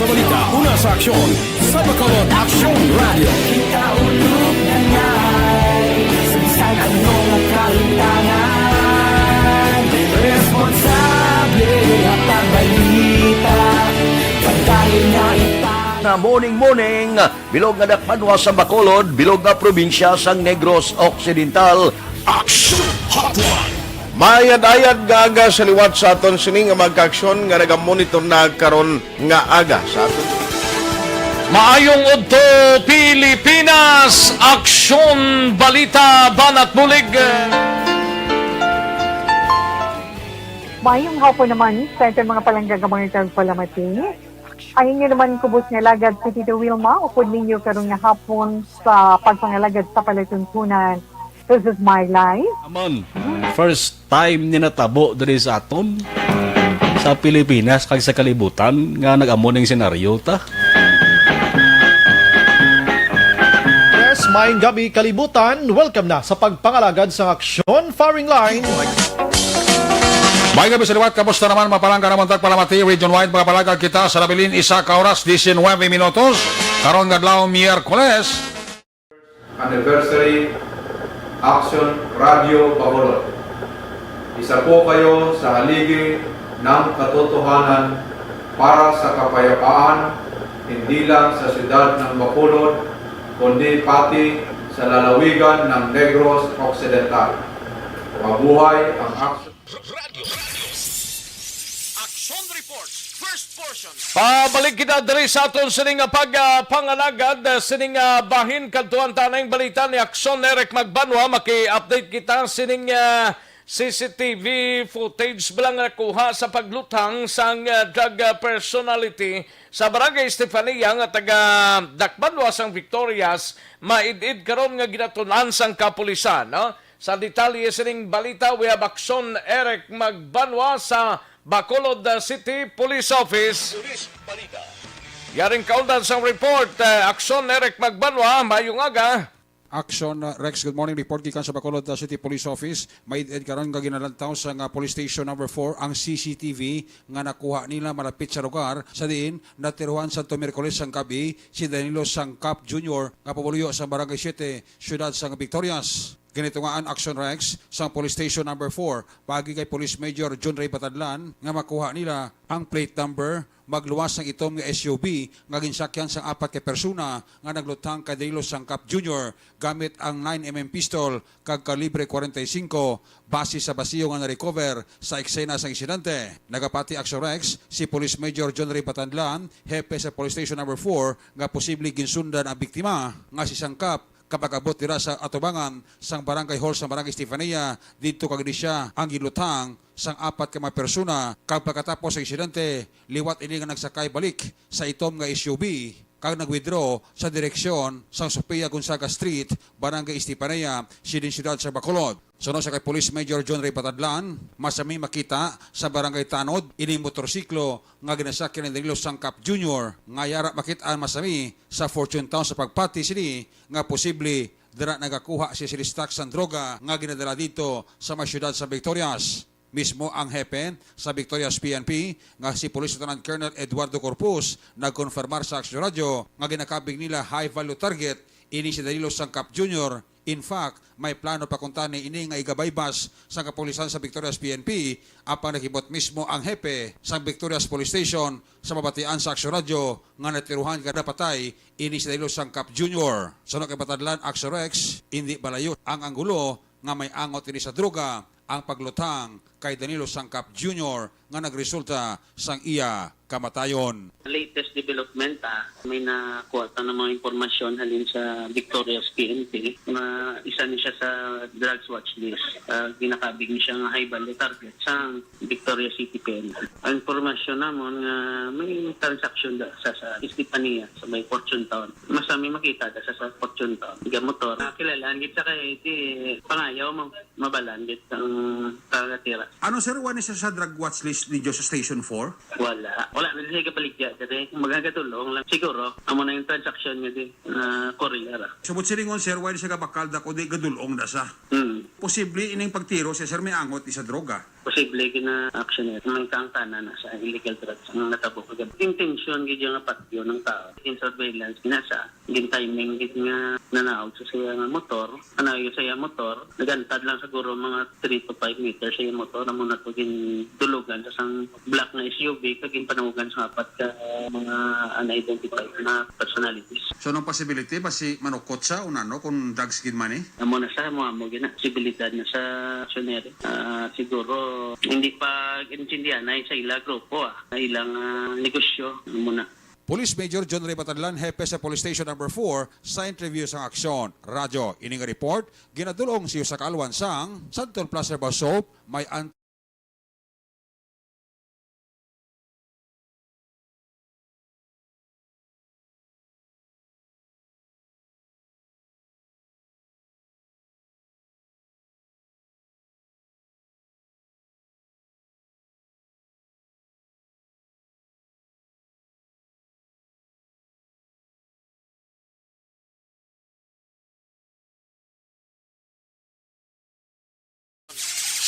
Balita, una sa aksyon, sa Bacolod Aksyon Radio. Kita ulog na ngay, sa bisan ano nga kahitangan, responsable hatag balita, pagdali na ita. Na morning, morning, bilog nga dakbanwa sa Bacolod, bilog nga probinsya sang Negros Occidental. Aksyon Hotline. Mayad-ayad nga aga sa liwat sa aton sini nga mga kaaksyon nga nagamonitor na karon nga aga sa aton. Maayong udto, Pilipinas! Aksyon, balita, banat bulig. Mayong hapon naman sa aton mga palangga nga mga tagpalamati. Ang inyo naman kubos nga alagad si Tito Wilma, upod ninyo karon nga hapon sa pagpangalagad sa palatuntunan. This is my life. Amon, first time ni natabo diri sa aton, sa Pilipinas kag sa kalibutan nga nag-amo ning senaryo ta. Yes, maayong gabi, kalibutan. Welcome na sa pagpangalagad sa Aksyon Firing Line. Maayong gabi sa liwat, kamusta naman, mga palangga namon tagpalamati, region-wide, mga palagad kita sa nabilin, isa ka oras, diecinuebe minutos, karon nga adlaw, Miyerkules. Anniversary Action Radio Bacolod. Isa po kayo sa haligi ng katotohanan para sa kapayapaan, hindi lang sa siyudad ng Bacolod, kundi pati sa lalawigan ng Negros Occidental. Mabuhay ang Action Radio. Action Report, first portion. Pabalik kita diri sa aton sining, ah, pag, ah, pangalagad, ah, sining, ah, bahin. Kadtuan ta na ang balita ni Action Eric Magbanwa. Maki-update kita sining, ah, C C T V footage ba lang nakuha sa pagluthang sang, ah, drug, ah, personality sa Barangay Estefania nga taga Dakbanwa sang Victorias, maid-id karon nga ginatun-an sang kapulisan, no? Sa detalye sining balita, we have Action Eric Magbanwa sa Bacolod, uh, City Police Office. Police Balita. Yaring kaundan sang report, uh, Action Eric Magbanwa, mayong aga. Action, uh, Rex, good morning. Report gikan sa Bacolod, uh, City Police Office. May ed karon nga ginalantaw sa nga Police Station number four ang C C T V nga nakuha nila malapit sa lugar sa diin natiruhan sa Miyerkules sang gabi si Danilo Sangkap Junior nga pumuluyo sa Barangay Siete, siyudad sang Victorias. Ginitungaan, Action Rex, sang Police Station number four, paagi kay Police Major John Ray Batadlan, nga makuha nila ang plate number, magluwas sang itom nga S U V nga ginsakyan sang apat ka persona nga nagluthang kay Danilo Sangkap Junior gamit ang nine M M pistol kag kalibre forty-five, base sa basiyo nga na-recover sa eksena sang insidente. Nagapati, Action Rex, si Police Major John Ray Batadlan, hepe sa Police Station number four, nga posible ginsundan ang biktima nga si Sangkap kapag-abot dira sa atubangan sang Barangay Hall sa Barangay Estefania, didto kag ini sia ang giluthang sang apat ka mga persona, kag pagkatapos sa insidente, liwat ini nga nagsakay balik sa itom nga S U V kag nag-withdraw sa direksyon sang Sofia Gonzaga Street, Barangay Estefania, sining siyudad sa Bacolod. Suno sa kay Police Major John Ray Batadlan, masami makita sa Barangay Tanod ining motorsiklo nga ginasakyan ni Danilo Sangkap Junior, nga yara makit-an masami sa Fortune Town sa pagpati sini nga posible dira nagakuha si Silistak sang droga nga ginadala didto sa may siyudad sa Victorias. Mismo ang hepe sa Victorias P N P nga si Police Lieutenant Colonel Eduardo Corpus nagkonfirmar sa Aksyon Radyo nga ginakabig nila high value target ini si Danilo Sangkap Junior. In fact, may plano pa kuntani ini nga igabaybas sa kapulisan sa Victorias P N P, apang nakibot mismo ang hepe sa Victorias Police Station sa mabatian sa Aksyon Radyo nga natiruhan kag napatay ini si Danilo Sangkap Junior. Suno kay Batadlan, Aksyon Rex, indi balayo ang anggulo nga may angot ini sa droga ang pagluthang kay Danilo Sangkap Junior nga nagresulta sang iya kamatayon. Latest development, ah, may nakuha ta na mga impormasyon halin sa Victorias P N P nga isa ni siya sa drugs watch list. Ah, ginakabig ni siya nga high value target sa Victorias City P N P. Ang impormasyon namon nga may transaksyon da sa, sa Estefania, sa may Fortune Town. Masami makita da sa, sa Fortune Town. Gamotor. Nakilalaan gid sa kay di pangayaw mo. Mabalan gid ang pagkatira. Ano, sir, wala ni siya sa drug watch list ninyo sa Station four? Wala. Wala na siya kabaligya diri. Magagadulong lang. Siguro, amo na yung transaksyon nga di, ah, Korea ra. Subot silingon, sir, wala ni siya kabakal da, kundi gadulong na sa. Hmm. Posible ining pagtiro siya, sir, may angot ni sa droga. Posible gina-action niya. May kaangtanan na sa illegal drugs ang natabo kagabi. Intensyon gid nga patyon ng tao. In surveillance, nasa gin-timing gid nga nanaog sa siya nga motor. Kanayo sa iya motor, nagantad lang siguro mga three to five meters sa iya motor. Amo na to gindulugan sa sang black nga S U V kag ginpanaogan sa apat ka mga unidentified na personalities. So, anong possibility? Basi manukot siya o nano kung drugs gid man eh? Amo na sa mo amo gina posibilidad na sa aksyonero. Ah, siguro hindi pa intindihan na sa ila grupo, ah, na ilang, ah, negosyo. Amo na. Police Major John Ray Batadlan, hepe sa Police Station Number four, sa interview sang Aksyon Radyo. Ini nga report ginadul-ong sa iyo sa kaalwan sang Santon Plus Herbal Soap, may an-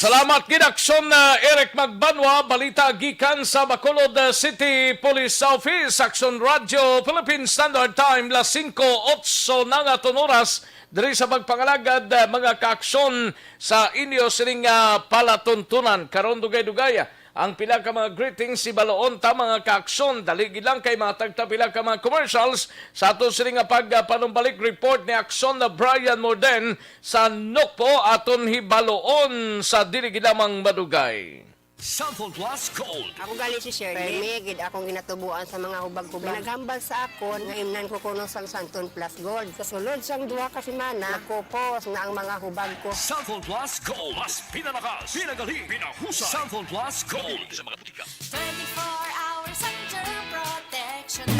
Salamat gid, Aksyon, ah, Eric Magbanwa. Balita gikan sa Bacolod, ah, City Police Office, Aksyon Radyo, Philippine Standard Time, las singko otso na nga aton oras. Diri sa pagpangalagad, ah, mga kaaksyon, sa inyo sining, ah, palatuntunan. Karon, dugay-dugay, ah, ang pila ka mga greetings, hibaluon ta, mga kaaksyon. Dali gid lang kay mga tagta pila ka mga commercials. Sa ato sini nga pagpanumbalik, report ni Aksyon na Brian Morden sa Nokpo, aton hibaluon sa dili gid lamang madugay. Cellphone Plus Gold. Ako gali si Shirley. Permi gid akong ginatubuan sa mga hubag-hubag. May naghambal sa akon nga imnan ko kuno sang Santon Plus Gold. Sa sulod sang duha ka semana, nakupos na ang mga hubag ko. Cellphone Plus Gold. Mas pinalakas, pinagali, pinahusay. Cellphone Plus Gold. Sa mga butika. Twenty-four hour center protection.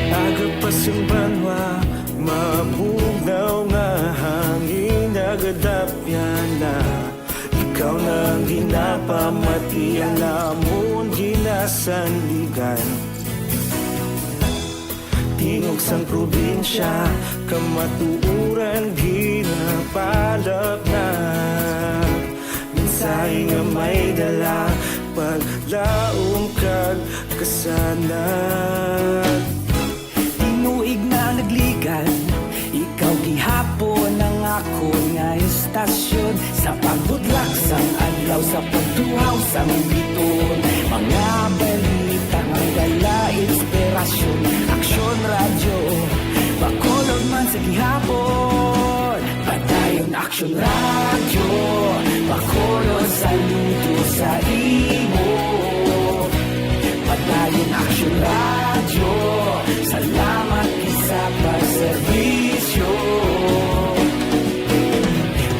Aga pa sing banwa, mabugnaw nga hangin nagadapyan na. Ikaw na ang ginapamati, ang amon ginasandigan. Tingog sang probinsya, kamatuoran ginapalapnag. Mensahe nga may dala, paglaom kag kasanag. Tinuig na nagligan, ikaw gihapon ang akon nga estasyon. Sa pagbudlak sang adlaw, sa pagtuhaw sang biton, mga balita nga dala inspirasyon. Aksyon Radyo, Bacolod man sa gihapon. Padayon Aksyon Radyo, Bacolod, saludo sa imo. Padayon Aksyon Radyo, salamat gid sa pagserbisyo.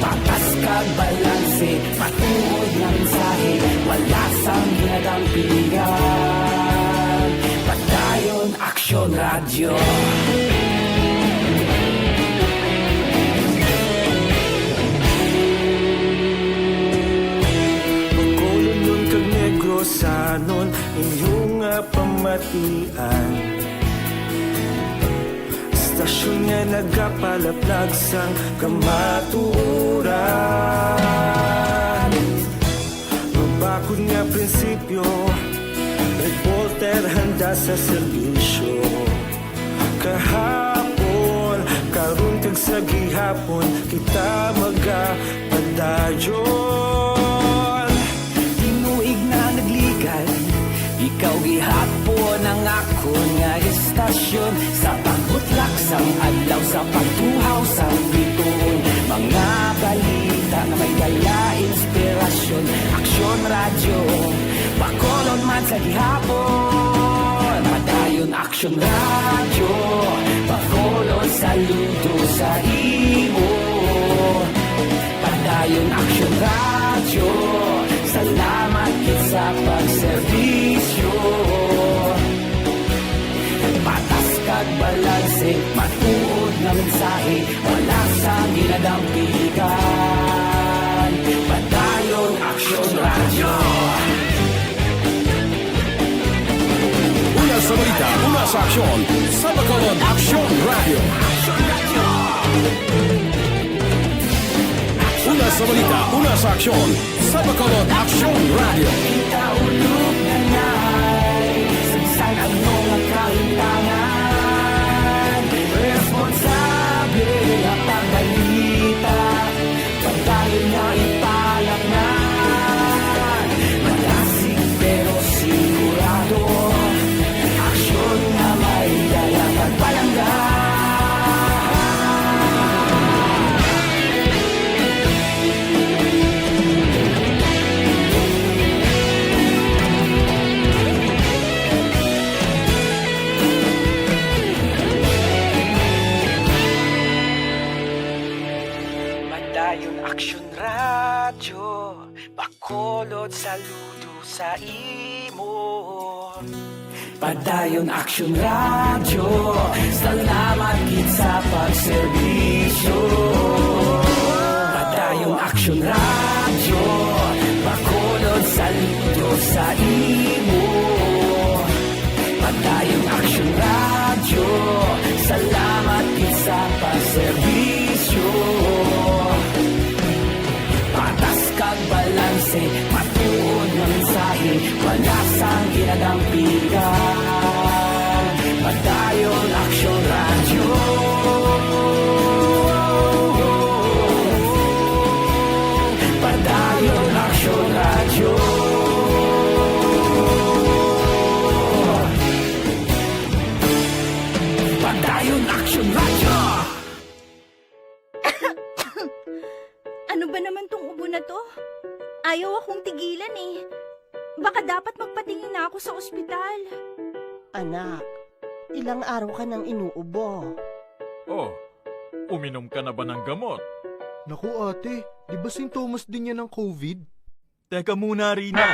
Patas kag balanse, matuod nga mensahe, wala sang ginadampigan. Padayon Aksyon Radyo. Bacolodnon kag Negrosanon, inyo nga pamatian. Estasyon nga nagapalaplag sang kamatuoran. Mabakod nga prinsipyo, reporter handa sa serbisyo. Kahapon, karon kag sa gihapon, kita magapadayon. Tinuig na nagligan, ikaw gihapon ang akon nga estasyon. Sa pagbutlak sang adlaw, sa pagtuhaw sang biton, mga balita nga may dala inspirasyon. Aksyon Radyo, Bacolod man sa gihapon. Padayon Aksyon Radyo, Bacolod, saludo sa imo. Padayon Aksyon Radyo, salamat gid sa pagserbisyo. Patas kag balanse, matuod nga mensahe, wala sang ginadampigan. Sa aksyon, sa Bacolod Aksyon Radio. Una sa balita, una sa aksyon, sa Bacolod Aksyon Radio. Kita ulog na na'y sagsag ang mga kahintangan. Responsable at pagbalita. Padayon na ipalaknag. Malasig pero sigurado. Aksyon nga may dala kag palangga. Padayon Aksyon Radyo, Bacolod, saludo sa imo. Padayon Aksyon Radyo, salamat gid sa pagserbisyo. Padayon Aksyon Radyo, Bacolod, saludo sa imo. Padayon Aksyon Radyo, salamat gid sa pagserbisyo. Patas kag balanse, matuod nga mensahe, wala sang ginadampigan. Padayon Aksyon Radyo. Padayon Aksyon Radyo. Padayon Aksyon Radyo. Ano ba naman tong ubo na to? Ayaw akong tigilan eh. Baka dapat magpatingin na ako sa ospital. Anak, ilang araw ka nang inuubo. Oh, uminom ka na ba ng gamot? Naku, ate, di ba sintomas din yan ng covid? Teka muna, Rina.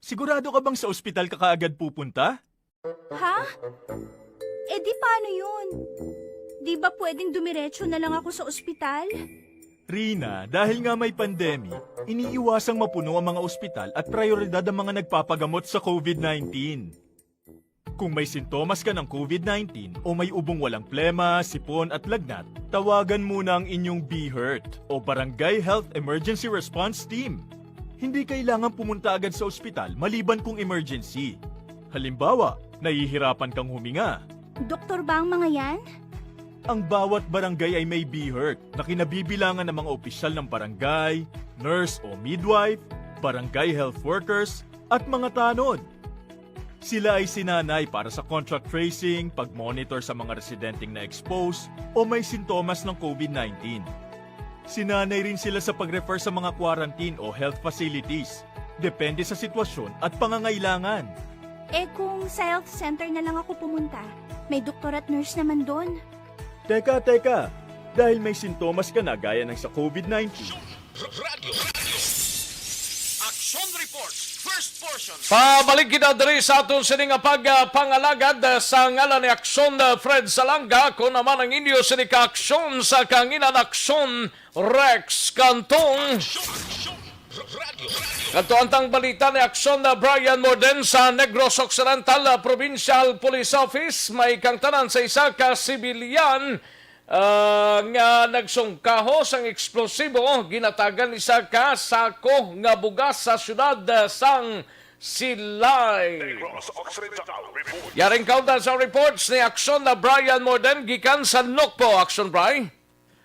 Sigurado ka bang sa ospital ka kaagad pupunta? Ha? Eh di paano yun? Di ba pwedeng dumiretso na lang ako sa ospital? Rina, dahil nga may pandemic, iniiwasang mapuno ang mga ospital at prioridad ang mga nagpapagamot sa covid nineteen. Kung may sintomas ka ng covid nineteen o may ubong walang plema, sipon at lagnat, tawagan muna ang inyong BHERT o Barangay Health Emergency Response Team. Hindi kailangan pumunta agad sa ospital maliban kung emergency. Halimbawa, nahihirapan kang huminga. Doktor ba ang mga yan? Ang bawat barangay ay may BHERT na kinabibilangan ng mga opisyal ng barangay, nurse o midwife, barangay health workers, at mga tanod. Sila ay sinanay para sa contact tracing, pag-monitor sa mga residenteng na-expose o may sintomas ng covid nineteen. Sinanay rin sila sa pag-refer sa mga quarantine o health facilities, depende sa sitwasyon at pangangailangan. Eh kung sa health center na lang ako pumunta, may doktor at nurse naman doon. Teka, teka. Dahil may sintomas ka na gaya ng sa covid nineteen. Radyo, radyo. Action Reports, first portion. Pabalik kita diri sa aton sini nga pagpangalagad, ah, sa ngalan ni Aksyon, ah, Fred Salanga, ako naman ang inyo sini ka Aksyon sa Kanginan, Aksyon Rex Cantong. Action, action, radyo, radyo. Kadto ang tang balita ni Aksyon, ah, Brian Morden sa Negros Occidental, ah, Provincial Police Office. May kangtanan sa isa ka sibilyan ah, nga nagsungkaho sang eksplosibo, ginatagan isa ka sako nga bugas sa siyudad, ah, sang Silay. Yaring kaunta sa reports ni Aksyon na Brian Morden gikan sa Nokpo. Aksyon, Bri.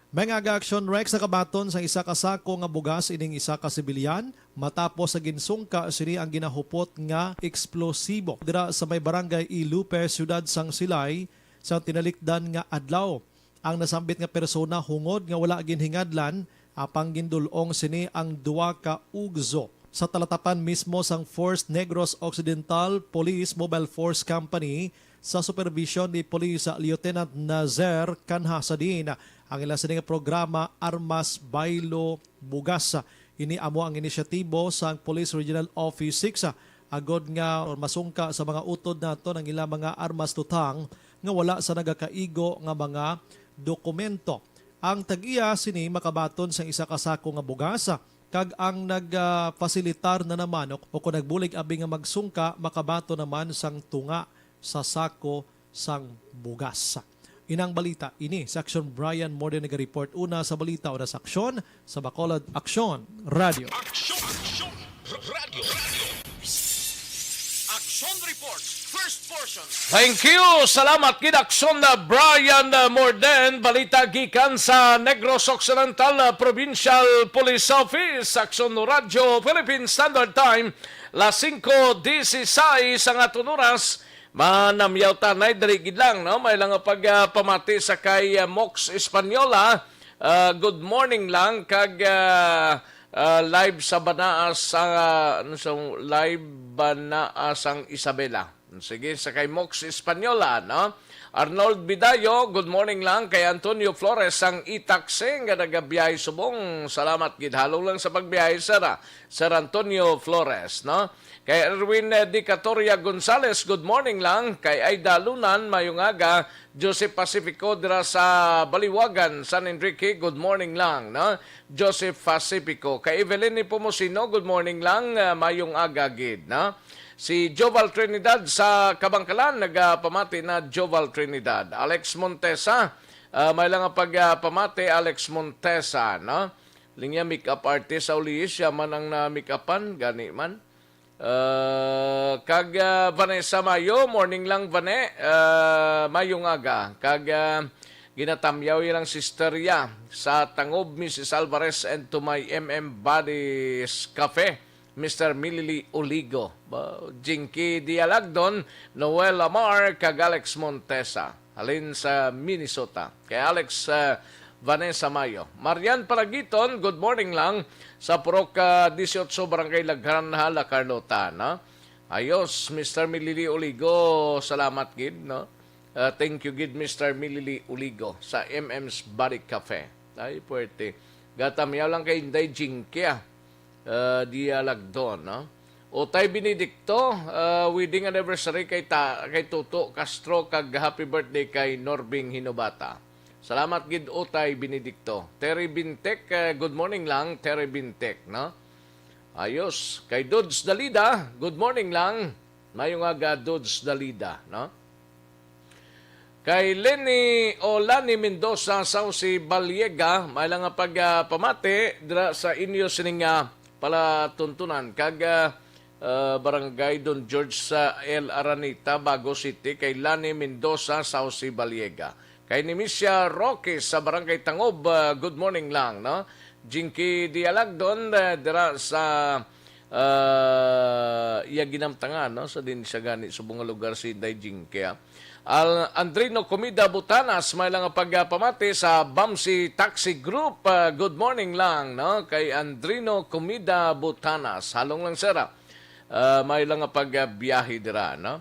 May nga aga, Aksyon Rex, nakabaton sa isa ka sako nga bugas ining isa ka sibilyan matapos sa ginsungka sini ang ginahupot nga eksplosibo dira sa may barangay Ilupe, siyudad sang Silay, sa tinalikdan nga adlaw. Ang nasambit nga persona hungod nga wala ginhingadlan, apang gindul-ong sini ang duha ka ugso. Sa talatapan mismo sang Force Negros Occidental Police Mobile Force Company, sa supervision ni Police Lieutenant Nazer Canhasadin, ang ila sini nga programa Armas Baylo Bugas. Ini amo ang inisyatibo sang Police Regional Office six, agod nga masungka sa mga utod naton ang ila mga armas tutang nga wala sa nagakaigo nga mga dokumento. Ang tag-iya sini makabaton sang isa ka sako nga bugas, Kag ang nagfasilitar na naman o, o kung nagbulig abi nga magsungka, makabaton naman sang tunga sa sako sang bugas. Inang balita ini sa Aksyon. Brian Morden nagareport una sa balita o sa Aksyon sa Bacolod. Aksyon Radio. Aksyon, Aksyon, Radio, Radio. Aksyon Report, first portion. Thank you. Salamat gid, Aksyon na Brian, uh, Morden. Balita gikan sa Negros Occidental, uh, Provincial Police Office, Aksyon Radio, Philippine Standard Time, las singko dieciséis ang aton oras. Manamyaw tanay, dali gid lang, no? May lang nga pag, ah, pamati sa kay, ah, Mox Española. Ah, good morning lang kag, ah, ah, live sa Banaa sa, ano sa live Banaa sang Isabela. Sige, sa kay Mox Española, no? Arnold Bidayo, good morning lang kay Antonio Flores sang Itaxi nga nagabiyahe subong. Salamat gid, halong lang sa pagbiyahe, sir, ah, Sir Antonio Flores, no? Kay Erwin, eh, Dicatoria Gonzales, good morning lang. Kay Aida Lunan, mayong aga. Joseph Pacifico dira sa Baliwagan, San Enrique, good morning lang, no? Joseph Pacifico. Kay Evelyn Nepomuceno, good morning lang, ah, mayong aga gid, no? Si Joval Trinidad sa Kabangkalan, nagapamati na Joval Trinidad. Alex Montesa, ah, may lang nga pagpamati, Alex Montesa, no? Linya makeup artist sa Uliis, siya man ang na-makeupan, gani man. Ah, kag, ah, Vanessa Mayo, morning lang, Vane. Ah, mayong aga. Kag, ah, ginatamyaw ilang sister ya sa Tangob, Missus Alvarez, and to my M M Buddies Cafe, Mister Milili Oligo, ba, Jinky Dialagdon, Noel Amar, kag Alex Montesa, halin sa Minnesota. Kay Alex, ah, Vanessa Mayo. Marian Paragiton, good morning lang sa Purok, ah, dieciocho, Barangay La Granja, La Carlota, no? Ayos, Mister Milili Oligo, salamat gid, no? Ah, thank you gid, Mister Milili Oligo sa M M's Body Cafe. Ay, puwerte. Gatamyaw lang kay Inday Jinky, ah. Ah, Dialagdon, no? Utay Benedicto, ah, wedding anniversary kay ta-, kay Toto Castro, kag happy birthday kay Norbing Hinobata. Salamat gid, Utay Benedicto. Terry Bintek, ah, good morning lang, Terry Bintek, no? Ayos. Kay Dudes Dalida, good morning lang. Mayong aga, Dudes Dalida, no? Kay Lenny o Lani Mendoza, Sauce Baliega, may lang nga pag, ah, pamati dira sa inyo sining, ah, palatuntunan kag, ah, ah, Barangay Don George sa El Araneta, Bago City, kay Lani Mendoza, Sauce Baliega. Kay Nemesio Roque sa Barangay Tangob, ah, good morning lang, no? Jinky Dialagdon, ah, dira sa, ah, iya ginamtangan, no? Sa din siya gani subong nga lugar si Inday Jinky, ah. Al-, Andrino Comida Butanas, may lang nga pagpamati sa Bamsi Taxi Group. Ah, good morning lang, no? Kay Andrino Comida Butanas. Halong lang, sir, ah. Ah, may lang nga pagbiyahe dira, no?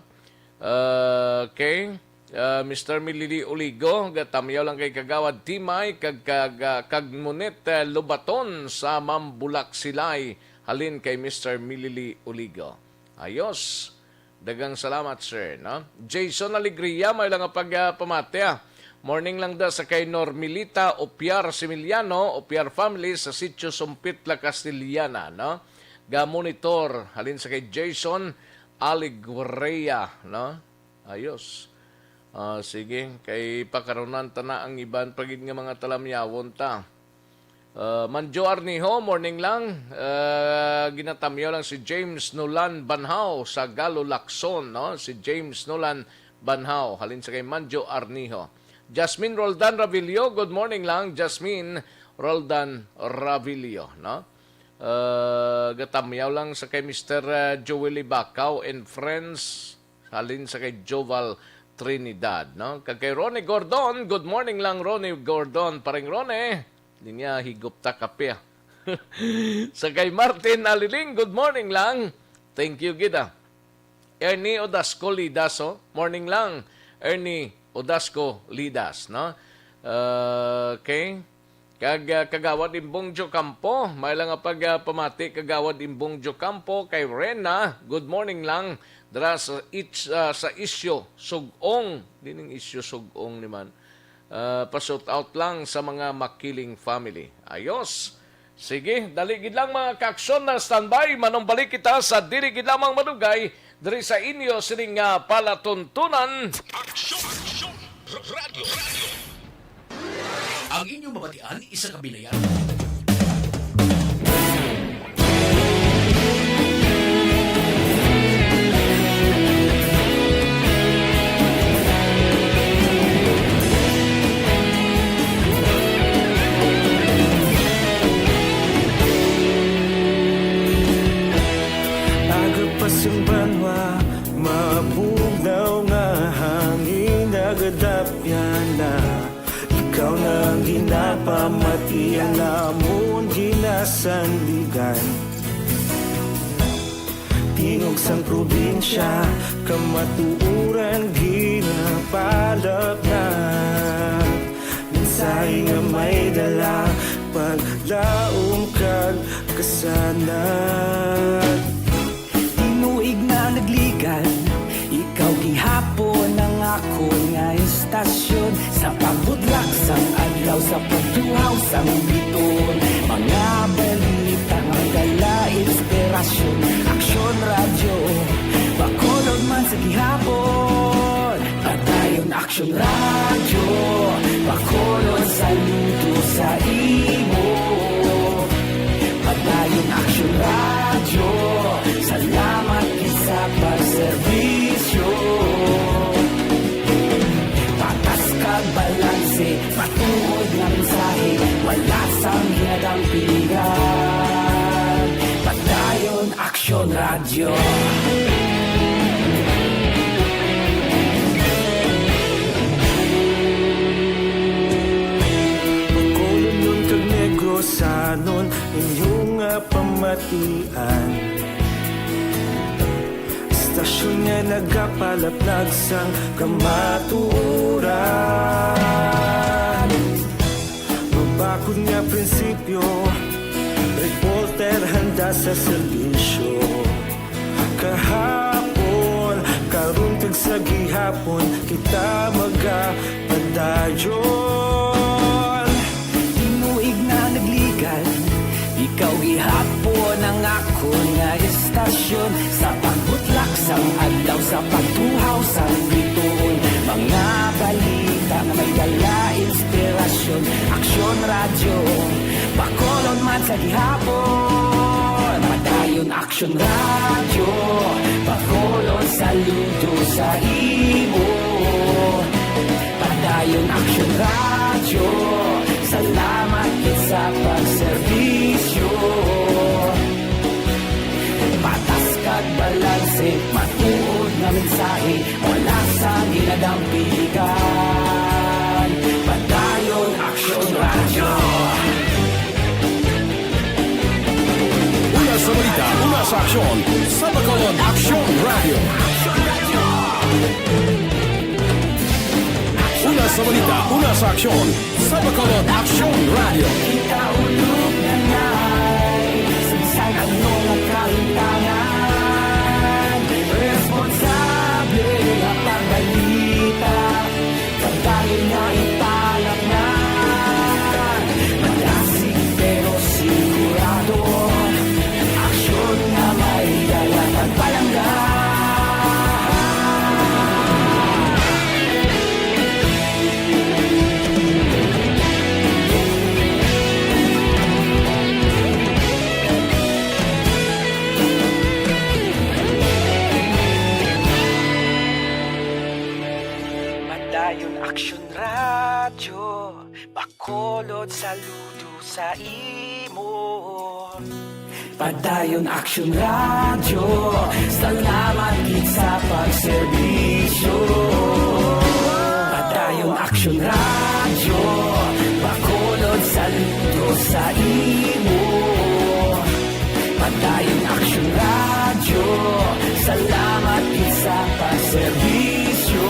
Ah, okay. Ah, Mister Milili Oligo, gatamyaw lang kay Kagawad Timay, kag, kag, ah, kag Monet, ah, Lobaton sa Mambulak Silay, halin kay Mister Milili Oligo. Ayos. Daghang salamat, sir, no? Jason Alegria, may lang nga pag, ah, pamati, ah. Morning lang da sa kay Normilita Opiar Similiano, Opiar family sa Sitio Sumpit, La Castellana, no? Ga-monitor, halin sa kay Jason Alegria, no? Ayos. Ah, sige, kay pakarunan ta na ang iban pa gid nga mga talamyawon ta. Ah, Manjo Arniho, morning lang. Ah, ginatamyaw lang si James Nolan Banhaw sa Galo Lacson, no? Si James Nolan Banhaw, halin sa kay Manjo Arniho. Jasmine Roldan Ravillo, good morning lang, Jasmine Roldan Ravillo, no? Ah, gatamyaw lang sa kay Mister, ah, Joel Ibacao and friends, halin sa kay Joval Trinidad, no? Kag kay Ronnie Gordon, good morning lang, Ronnie Gordon. Paring Ronnie, di niya higop ta kape, ah. Sa kay Martin Aliling, good morning lang. Thank you gid, ah. Ernie Odasco Lidas, oh. Morning lang, Ernie Odasco Lidas, no? Ah, okay. Kag, ah, Kagawad Imbong Jocampo, may lang nga pag, ah, pamati, Kagawad Imbong Jocampo, kay Rena, good morning lang, dira sa, it's, ah, sa Isyo, Sugong, dining Isyo, Sugong ni man. Ah, pa-shout out lang sa mga Makiling family. Ayos. Sige, dali gid lang, mga kaaksyon, na standby. Manumbalik kita sa dili gid lamang madugay diri sa inyo sining nga palatuntunan. Aksyon! Aksyon! R-, radyo! Radyo! Ang inyong mabatian, isa ka binayan. Aga pa sing banwa, mabugnaw nga hangin nagadapyan na. Ikaw na ang ginapamati, ang amon ginasandigan. Tingog sang probinsya, kamatuoran ginapalapnat. Mensahe nga may dala, paglaom kag kasanag. Tinuig na nagligan, ikaw gihapon ang akon nga istasyon. Sa pagbudlak sang adlaw, sa pagtuhaw sang biton, mga balita nga may dala inspirasyon. Aksyon Radyo, Bacolod man sa gihapon. Padayon Aksyon Radyo, Bacolod, saludo sa imo. Padayon Aksyon Radyo, salamat gid sa pagserbisyo. Patas kag balanse, matuod nga mensahe, wala sang ginadampigan. Padayon Aksyon Radyo. Bacolodnon kag Negrosanon, inyo nga pamatian. Istasyon nga nagapalaplag sang kamatuoran. Mabakod nga prinsipyo, reporter handa sa serbisyo. Kahapon, karon kag sa gihapon, kita magapadayon. Tinuig na nagligan, ikaw gihapon ang akon nga istasyon. Sa pagbutlak sang adlaw, sa pagtuhaw sang bituon, mga balita nga may dala inspirasyon. Aksyon Radyo, Bacolod man sa gihapon. Padayon Aksyon Radyo, Bacolod, saludo sa imo. Padayon Aksyon Radyo, salamat gid sa pagserbisyo. Patas kag balanse, matuod nga mensahe, wala sang ginadampigan. Padayon Aksyon Radyo. Una sa balita, una sa aksyon, sa Bacolod Aksyon Radyo. Una sa balita, una sa aksyon, sa Bacolod Aksyon Radyo. Kita ulog na nay, sa bisan ano nga kahimtangan, responsable nga pagbalita. Pagdali nga ipalapnan, madasig pero sigurado. Aksyon nga may dala kag palangga. Padayon Aksyon Radyo, Bacolod, saludo sa imo. Padayon Aksyon Radyo, salamat gid sa pagserbisyo. Padayon Aksyon Radyo, Bacolod, saludo sa imo. Padayon Aksyon Radyo, salamat gid sa pagserbisyo.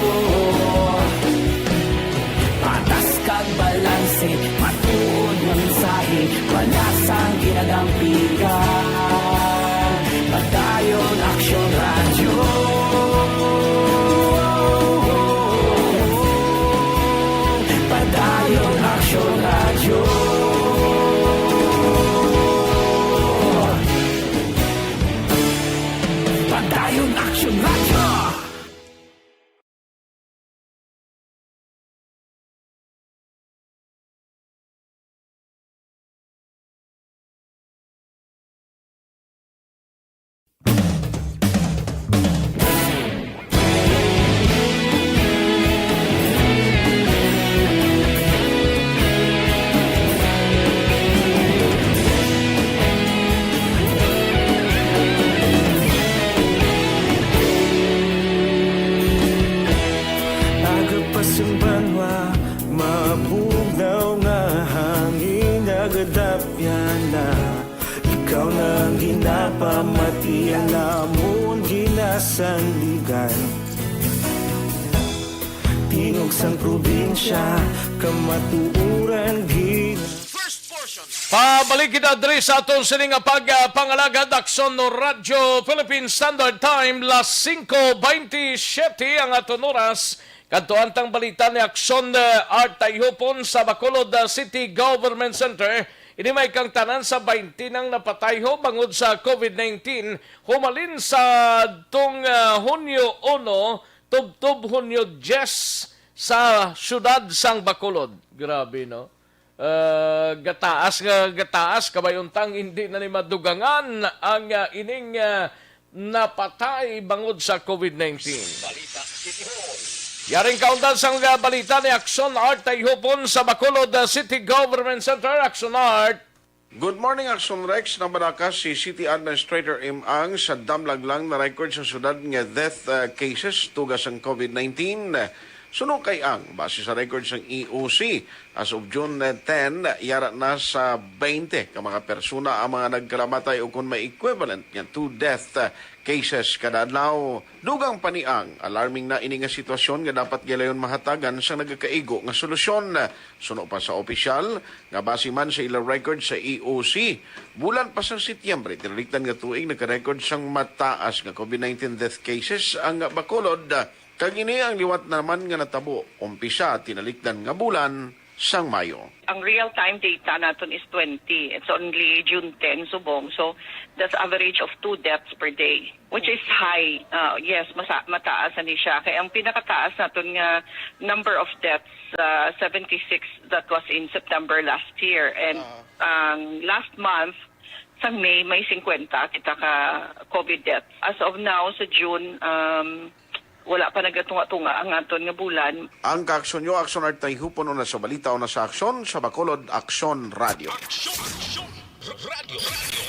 Patas kag balanse, matuod nga mensahe, wala sang ginadampigan. Padayon Aksyon Radyo. Padayon Aksyon Radyo. Sandigan. Tingog sang probinsya, kamatuoran gid. Pabalik kita diri sa aton sini nga pagpangalagad, Aksyon no Radyo Philippine Standard Time, las singko baynte siyete ang aton oras. Kadto ang balita ni Aksyon, eh, Art Tayhupon sa Bacolod, eh, City Government Center. Ini may kang tanan sa baynte nang napatay ho bangod sa COVID nineteen humalin sa tong, ah, Hunyo uno tubtob Hunyo diyes sa siyudad sang Bacolod. Grabe, no? Ah, gataas nga gataas, kabay untang hindi na ni madugangan ang, ah, ining, ah, napatay bangod sa COVID nineteen. Yaring kaundan sang, ah, balita ni Aksyon Art Tayhupon sa Bacolod, ah, City Government Center. Aksyon Art. Good morning, Aksyon Rex. Nabalakas si City Administrator Im Ang sa damlag lang na record sa syudad nga death, ah, cases tuga sang COVID nineteen. Suno kay Ang, base sa record sang E O C, as of June ten, yara na sa baynte ka mga persona ang mga nagkalamatay, o kon may equivalent nga two death, ah, cases kada adlaw. Dugang pa ni Ang, alarming na ini nga sitwasyon nga dapat gilayon mahatagan sa nagakaigo nga solusyon. Suno pa sa opisyal, nga base man sa ilang record sa E O C, bulan pa sang Setyembre, tinalikdan nga tuig nagka-record sang mataas nga COVID nineteen death cases ang Bacolod, kag ini ang liwat naman nga natabo umpisa tinalikdan nga bulan sang Mayo. Ang real-time data naton is twenty. It's only June ten subong. So, that's average of two deaths per day, which is high. Uh, yes, masa- mataas ani siya. Kay ang pinakataas naton nga number of deaths, uh, seventy-six, that was in September last year. And Ah. ang last month, sa May, may fifty kita ka COVID deaths. As of now, sa June, um, wala pa nagatunga-tunga ang aton nga bulan. Ang kaaksyon nyo, Aksyon Art Tayhupon, una sa balita, una sa aksyon, sa Bacolod, Aksyon Radio. Aksyon, aksyon, radio, radio.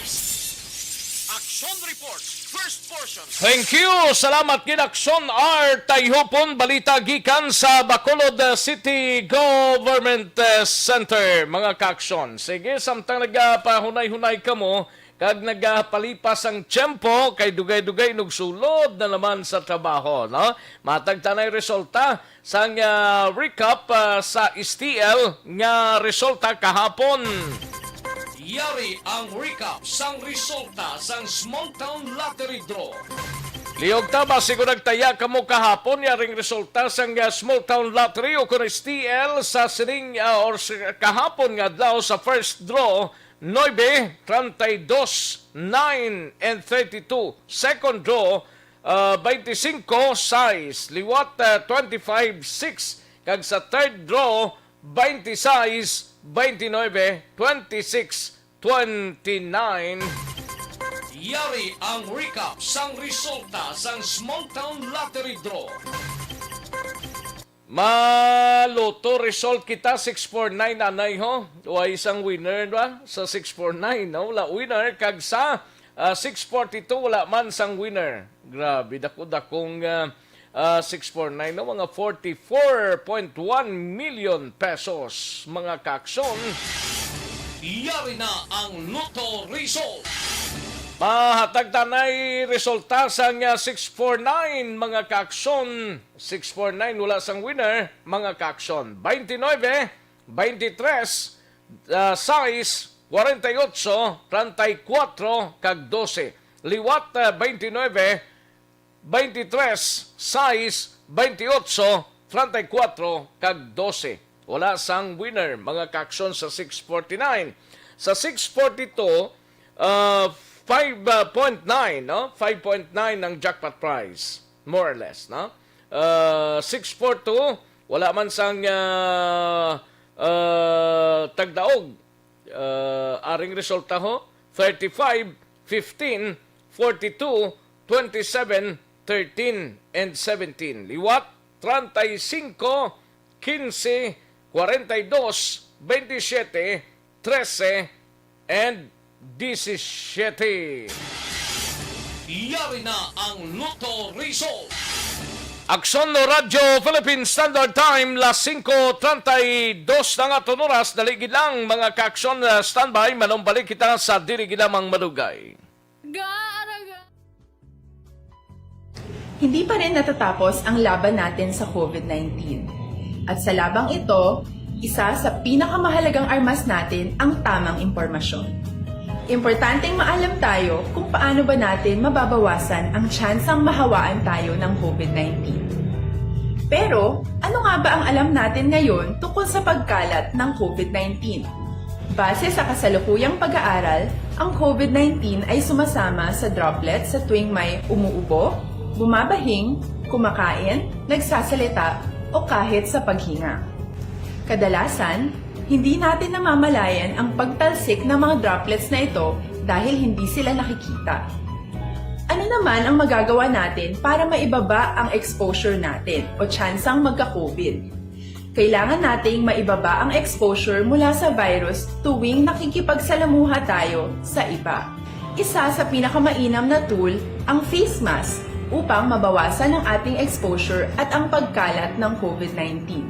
Aksyon Report, first portion. Thank you. Salamat gid, Aksyon Art Tayhupon. Balita gikan sa Bacolod, uh, City Government, uh, Center, mga kaaksyon. Sige, samtang nagapahunay-hunay kamo, kag nagapalipas ang tiyempo, kay dugay-dugay nagsulod na naman sa trabaho, no? Matag ta nay resulta sang, ah, recap, ah, sa S T L nga resulta kahapon. Yari ang recap sang resulta sang Small Town Lottery Draw. Liyog ta, basi kon nagtaya kamo kahapon, yaring resulta sang, ah, Small Town Lottery o kon S T L sa sining, ah, or sa kahapon nga adlaw sa first draw, nuebe, treinta y dos, nine, and thirty-two. Second draw, ah, twenty-five, sais. Liwat, ah, twenty-five, six. Kag sa third draw, twenty-six, twenty-nine, twenty-six, twenty-nine. Yari ang recap sang resulta sang Small Town Lottery Draw. Maluto result kita, six four nine anay ho. Way sang winner ba sa six four nine, no? Wala winner. Kag sa, ah, six forty-two, wala man sang winner. Grabe, dako-dakong, ah, ah, six four nine, no? Mga forty-four point one million pesos, mga kaaksyon. Yari na ang Lotto result. Mahatag ta nay resulta sang, ah, six four nine, mga kaaksyon. Six four nine, wala sang winner, mga kaaksyon. Twenty-nine, twenty-three, ah, sais, forty-eight, treinta y cuatro, kag dose. Liwat, ah, twenty-nine, twenty-three, sais, twenty-eight, treinta y cuatro, kag dose. Wala sang winner, mga kaaksyon, sa six forty-nine. Sa six forty-two, uh, five point nine, no? Five point nine ang jackpot prize, more or less, no? Uh, six forty-two, wala man sang, uh, uh, tagdaog. Uh, aring resulta ho, thirty-five, fifteen, forty-two, twenty-seven, thirteen, and seventeen. Liwat, treinta y cinco, quince, cuarenta y dos, veintisiete, trece, and disisiete. Yari na ang Lotto result. Aksyon no Radyo Philippine Standard Time, las singko treinta y dos na nga aton oras. Dali gid lang, mga kaaksyon, uh, standby. Manumbalik kita sa dili gid lamang madugay. Gaaraga. Hindi pa rin natatapos ang laban natin sa COVID nineteen. At sa labang ito, isa sa pinakamahalagang armas natin ang tamang impormasyon. Importanteng maalam tayo kung paano ba natin mababawasan ang tsansang mahawaan tayo ng COVID nineteen. Pero, ano nga ba ang alam natin ngayon tungkol sa pagkalat ng COVID nineteen? Base sa kasalukuyang pag-aaral, ang COVID nineteen ay sumasama sa droplets sa tuwing may umuubo, bumabahing, kumakain, nagsasalita, o kahit sa paghinga. Kadalasan, hindi natin namamalayan ang pagtalsik ng mga droplets na ito dahil hindi sila nakikita. Ano naman ang magagawa natin para maibaba ang exposure natin o tsansang magka-COVID? Kailangan nating maibaba ang exposure mula sa virus tuwing nakikipagsalamuha tayo sa iba. Isa sa pinakamainam na tool ang face mask upang mabawasan ang ating exposure at ang pagkalat ng COVID nineteen.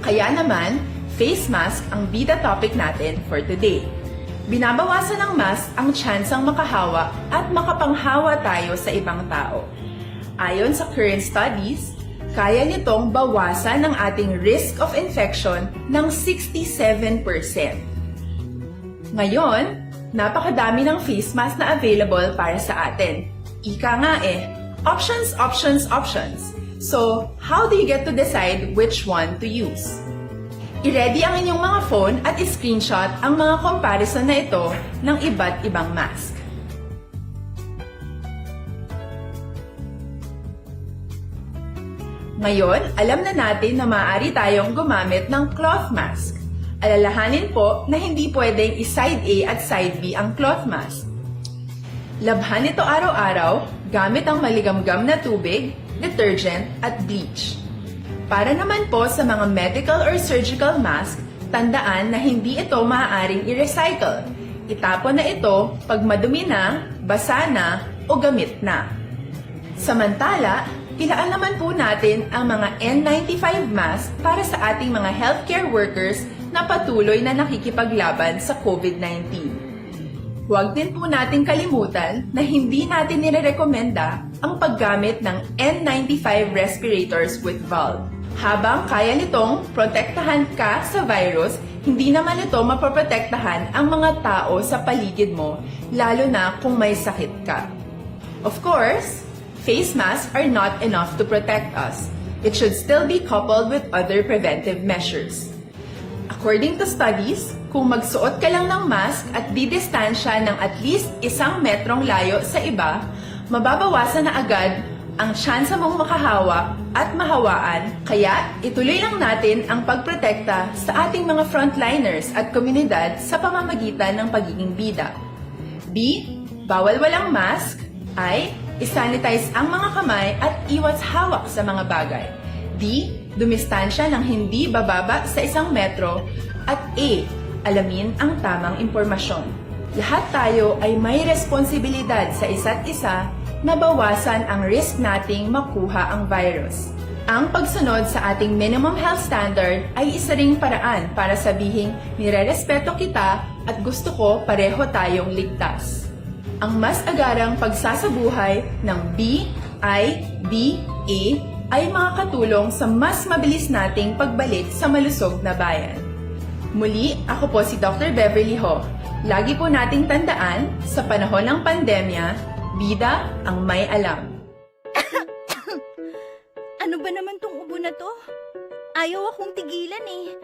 Kaya naman, face mask ang bida topic natin for today. Binabawasan ng mask ang tsansang makahawa at makapanghawa tayo sa ibang tao. Ayon sa current studies, kaya nitong bawasan ang ating risk of infection ng sixty-seven percent. Ngayon, napakadami ng face mask na available para sa atin. Ika nga eh, options, options, options. So, how do you get to decide which one to use? I-ready ang inyong mga phone at i-screenshot ang mga comparison na ito ng iba't ibang mask. Ngayon, alam na natin na maaari tayong gumamit ng cloth mask. Alalahanin po na hindi pwedeng i-side A at side B ang cloth mask. Labhan ito araw-araw gamit ang maligamgam na tubig, detergent, at bleach. Para naman po sa mga medical or surgical mask, tandaan na hindi ito maaaring i-recycle. Itapon na ito pag madumi na, basa na, o gamit na. Samantala, ilaan naman po natin ang mga N ninety-five mask para sa ating mga healthcare workers na patuloy na nakikipaglaban sa COVID nineteen. Huwag din po nating kalimutan na hindi natin nirerekomenda ang paggamit ng N ninety-five respirators with valve. Habang kaya nitong protektahan ka sa virus, hindi naman ito mapoprotektahan ang mga tao sa paligid mo, lalo na kung may sakit ka. Of course, face masks are not enough to protect us. It should still be coupled with other preventive measures. According to studies, kung magsuot ka lang ng mask at didistansya ng at least isang metrong layo sa iba, mababawasan na agad ang tsansa mong makahawa at mahawaan, kaya ituloy lang natin ang pagprotekta sa ating mga frontliners at komunidad sa pamamagitan ng pagiging bida. B, bawal walang mask. I, isanitize ang mga kamay at iwas hawak sa mga bagay. D, dumistansya ng hindi bababa sa isang metro. At A, alamin ang tamang impormasyon. Lahat tayo ay may responsibilidad sa isa't isa na bawasan ang risk nating makuha ang virus. Ang pagsunod sa ating minimum health standard ay isa ring paraan para sabihing nirerespeto kita at gusto ko pareho tayong ligtas. Ang mas agarang pagsasabuhay ng B I D A ay makakatulong sa mas mabilis nating pagbalik sa malusog na bayan. Muli, ako po si Doctor Beverly Ho. Lagi po nating tandaan, sa panahon ng pandemya, bida ang may alam. Ano ba naman tong ubo na to? Ayaw akong tigilan eh.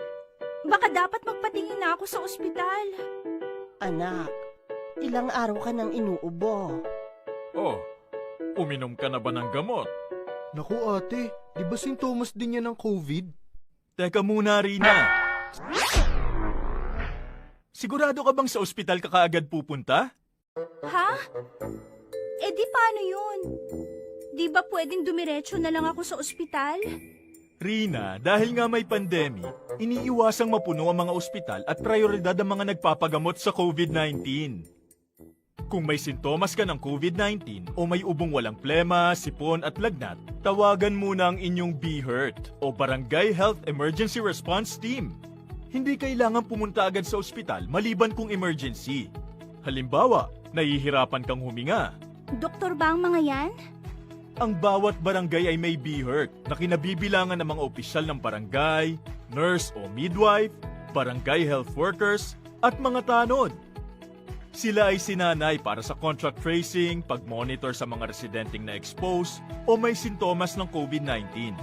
Baka dapat magpatingin na ako sa ospital. Anak, ilang araw ka nang inuubo. Oh, uminom ka na ba ng gamot? Naku ate, di ba sintomas din yan ng COVID? Teka muna, Rina. Sigurado ka bang sa ospital ka kaagad pupunta? Ha? Eh di paano yun? Di ba pwedeng dumiretso na lang ako sa ospital? Rina, dahil nga may pandemic, iniiwasang mapuno ang mga ospital at prioridad ang mga nagpapagamot sa COVID nineteen. Kung may sintomas ka ng COVID nineteen o may ubong walang plema, sipon at lagnat, tawagan muna ang inyong BHERT o Barangay Health Emergency Response Team. Hindi kailangan pumunta agad sa ospital maliban kung emergency. Halimbawa, nahihirapan kang huminga. Doktor ba ang mga yan? Ang bawat barangay ay may BHERT na kinabibilangan ng mga opisyal ng barangay, nurse o midwife, barangay health workers, at mga tanod. Sila ay sinanay para sa contact tracing, pag-monitor sa mga residenteng na-expose o may sintomas ng COVID nineteen.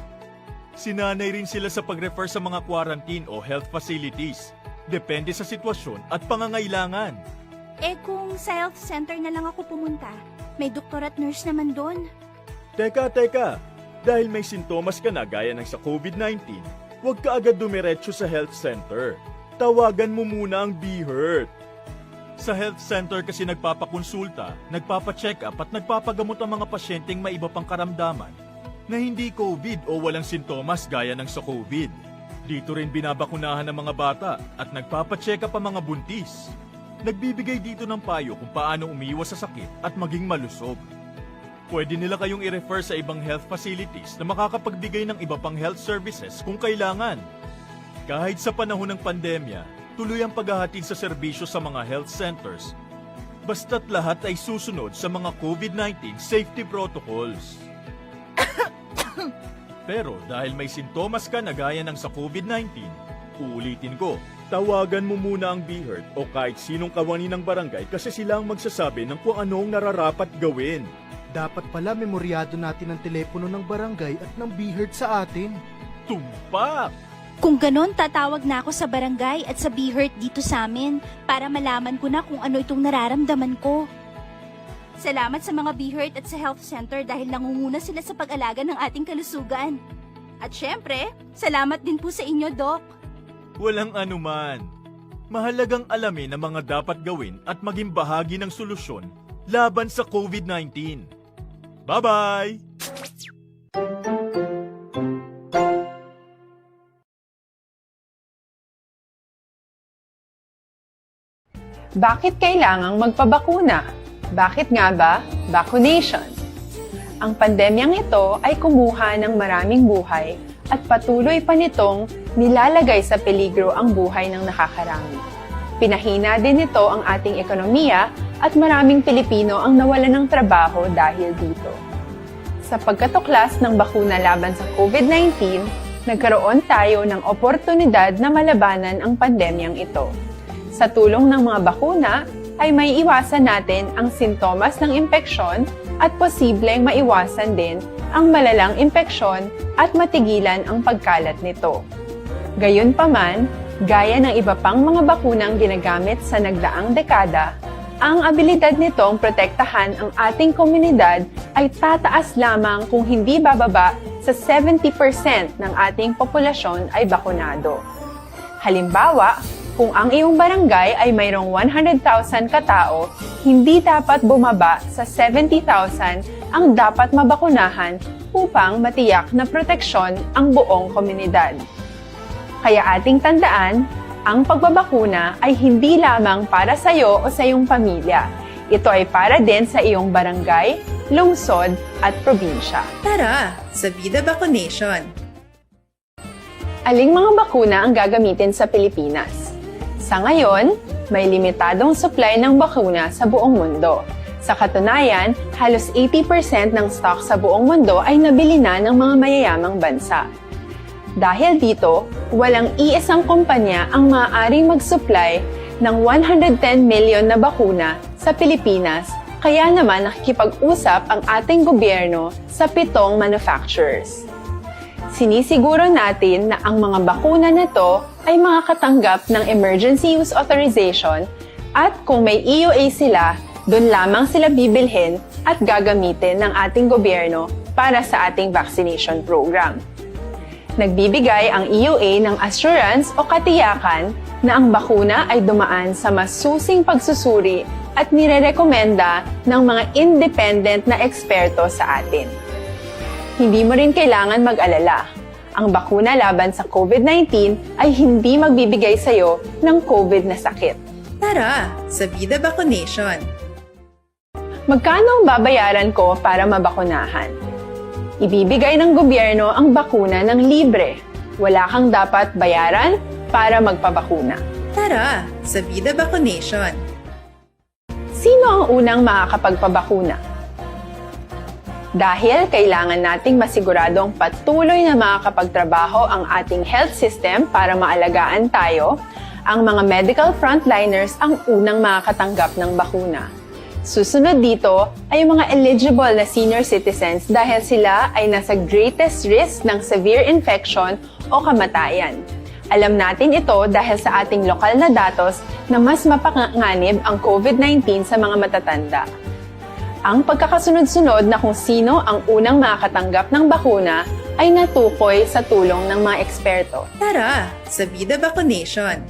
Sinanay rin sila sa pag-refer sa mga quarantine o health facilities, depende sa sitwasyon at pangangailangan. Eh kung sa health center na lang ako pumunta, may doktor at nurse naman doon. Teka, teka! Dahil may sintomas ka na gaya ng sa COVID nineteen, huwag ka agad dumiretso sa health center. Tawagan mo muna ang BHERT. Sa health center kasi nagpapakonsulta, nagpapacheck-up at nagpapagamot ang mga pasyenteng may iba pang karamdaman na hindi COVID o walang sintomas gaya ng sa COVID. Dito rin binabakunahan ang mga bata at nagpapacheck-up ang mga buntis. Nagbibigay dito ng payo kung paano umiwas sa sakit at maging malusog. Pwede nila kayong i-refer sa ibang health facilities na makakapagbigay ng iba pang health services kung kailangan. Kahit sa panahon ng pandemya, tuloy ang paghahatid sa serbisyo sa mga health centers, basta't lahat ay susunod sa mga COVID nineteen safety protocols. Pero dahil may sintomas ka na gaya ng sa COVID nineteen, uulitin ko, tawagan mo muna ang BHERT o kahit sinong kawani ng barangay kasi sila ang magsasabi ng kung anong nararapat gawin. Dapat pala memoryado natin ang telepono ng barangay at ng BHERT sa atin. Tumpak! Kung ganon, tatawag na ako sa barangay at sa BHERT dito sa amin para malaman ko na kung ano itong nararamdaman ko. Salamat sa mga BHERT at sa health center dahil nangunguna sila sa pag-alaga ng ating kalusugan. At syempre, salamat din po sa inyo, Doc. Walang anuman. Mahalagang alamin ang mga dapat gawin at maging bahagi ng solusyon laban sa COVID nineteen. Bye-bye! Bakit kailangang magpabakuna? Bakit nga ba vaccination? Ang pandemyang ito ay kumuha ng maraming buhay at patuloy pa nitong nilalagay sa peligro ang buhay ng nakakarami. Pinahina din nito ang ating ekonomiya at maraming Pilipino ang nawalan ng trabaho dahil dito. Sa pagkatuklas ng bakuna laban sa COVID nineteen, nagkaroon tayo ng oportunidad na malabanan ang pandemyang ito. Sa tulong ng mga bakuna, ay maiiwasan natin ang sintomas ng impeksyon at posibleng maiwasan din ang malalang impeksyon at matigilan ang pagkalat nito. Gayunpaman, gaya ng iba pang mga bakunang ginagamit sa nagdaang dekada, ang abilidad nitong protektahan ang ating komunidad ay tataas lamang kung hindi bababa sa seventy percent ng ating populasyon ay bakunado. Halimbawa, kung ang iyong barangay ay mayroong one hundred thousand ka tawo, hindi dapat bumaba sa seventy thousand ang dapat mabakunahan upang matiyak na proteksyon ang buong komunidad. Kaya ating tandaan, ang pagbabakuna ay hindi lamang para sa iyo o sa iyong pamilya. Ito ay para din sa iyong barangay, lungsod, at probinsya. Tara, sa Vida Vaccination! Aling mga bakuna ang gagamitin sa Pilipinas? Sa ngayon, may limitadong supply ng bakuna sa buong mundo. Sa katunayan, halos eighty percent ng stock sa buong mundo ay nabili na ng mga mayayamang bansa. Dahil dito, walang iisang kumpanya ang maaaring mag-supply ng one hundred ten million na bakuna sa Pilipinas, kaya naman nakikipag-usap ang ating gobyerno sa pitong manufacturers. Sinisiguro natin na ang mga bakuna na to ay makakatanggap ng emergency use authorization at kung may E U A sila, doon lamang sila bibilhin at gagamitin ng ating gobyerno para sa ating vaccination program. Nagbibigay ang E U A ng assurance o katiyakan na ang bakuna ay dumaan sa masusing pagsusuri at nirerekomenda ng mga independent na eksperto sa atin. Hindi mo rin kailangan mag-alala. Ang bakuna laban sa COVID nineteen ay hindi magbibigay sa iyo ng COVID na sakit. Tara, sa Vida Vaccination! Magkano ang babayaran ko para mabakunahan? Ibibigay ng gobyerno ang bakuna ng libre. Wala kang dapat bayaran para magpabakuna. Tara, sa Vida Vaccination! Sino ang unang makakapagpabakuna? Dahil kailangan nating masiguradong patuloy na makakapagtrabaho ang ating health system para maalagaan tayo, ang mga medical frontliners ang unang makakatanggap ng bakuna. Susunod dito ay ang mga eligible na senior citizens dahil sila ay nasa greatest risk ng severe infection o kamatayan. Alam natin ito dahil sa ating lokal na datos na mas mapanganib ang COVID nineteen sa mga matatanda. Ang pagkakasunod-sunod na kung sino ang unang makakatanggap ng bakuna ay natukoy sa tulong ng mga eksperto. Tara, sa Vida Vaccination!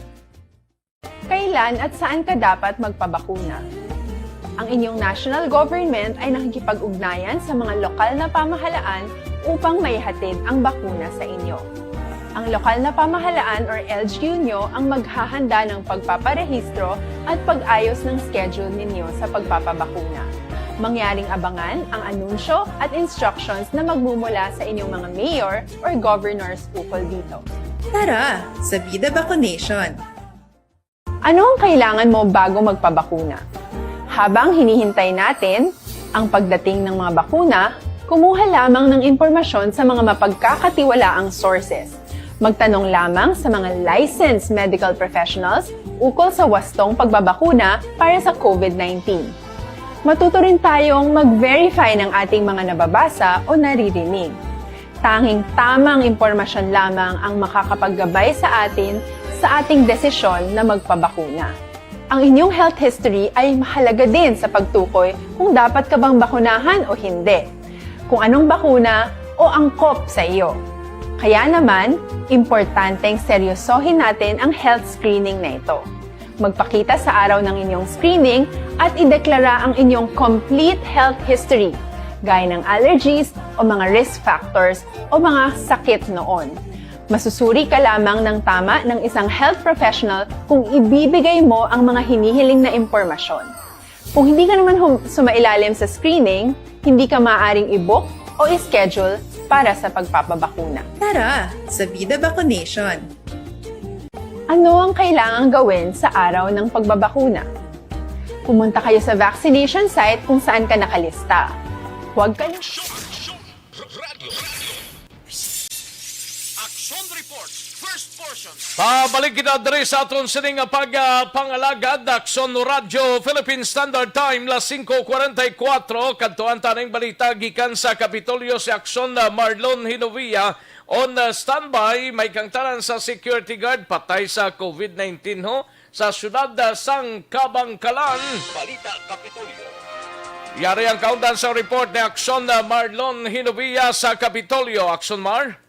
Kailan at saan ka dapat magpabakuna? Ang inyong national government ay nakikipag-ugnayan sa mga lokal na pamahalaan upang maihatid ang bakuna sa inyo. Ang lokal na pamahalaan or L G U nyo ang maghahanda ng pagpaparehistro at pag-ayos ng schedule ninyo sa pagpapabakuna. Mangyaring abangan ang anunsyo at instructions na magmumula sa inyong mga mayor or governors ukol dito. Tara, sa Vida Vaccination! Ano ang kailangan mo bago magpabakuna? Habang hinihintay natin ang pagdating ng mga bakuna, kumuha lamang ng impormasyon sa mga mapagkakatiwalaang sources. Magtanong lamang sa mga licensed medical professionals ukol sa wastong pagbabakuna para sa COVID nineteen. Matuto rin tayong mag-verify ng ating mga nababasa o naririnig. Tanging tamang impormasyon lamang ang makakapaggabay sa atin sa ating desisyon na magpabakuna. Ang inyong health history ay mahalaga din sa pagtukoy kung dapat ka bang bakunahan o hindi, kung anong bakuna o angkop sa iyo. Kaya naman, importanteng seryosohin natin ang health screening na ito. Magpakita sa araw ng inyong screening at ideklara ang inyong complete health history, gaya ng allergies o mga risk factors o mga sakit noon. Masusuri ka lamang ng tama ng isang health professional kung ibibigay mo ang mga hinihiling na impormasyon. Kung hindi ka naman hum- sumailalim sa screening, hindi ka maaaring i-book o i-schedule para sa pagpapabakuna. Tara, sa Vida Vaccination! Ano ang kailangang gawin sa araw ng pagbabakuna? Pumunta kayo sa vaccination site kung saan ka nakalista. Huwag kalimutang Action Report, first portion. Pabalik kita diri sa aton sining pag, ah, pangalagad, Action Radyo Philippine Standard Time, las singko kwarenta y kuwatro. Kadtuan ta ning balita gikan sa Kapitolyo, si Action, ah, Marlon Hinovia on, ah, standby. May kangtanan sa security guard patay sa COVID nineteen, ho, sa siyudad, ah, sang Kabangkalan. Balita Kapitolyo. Yari ang kaundan sa report ni Action, ah, Marlon Hinovia sa Kapitolyo. Action, Mar.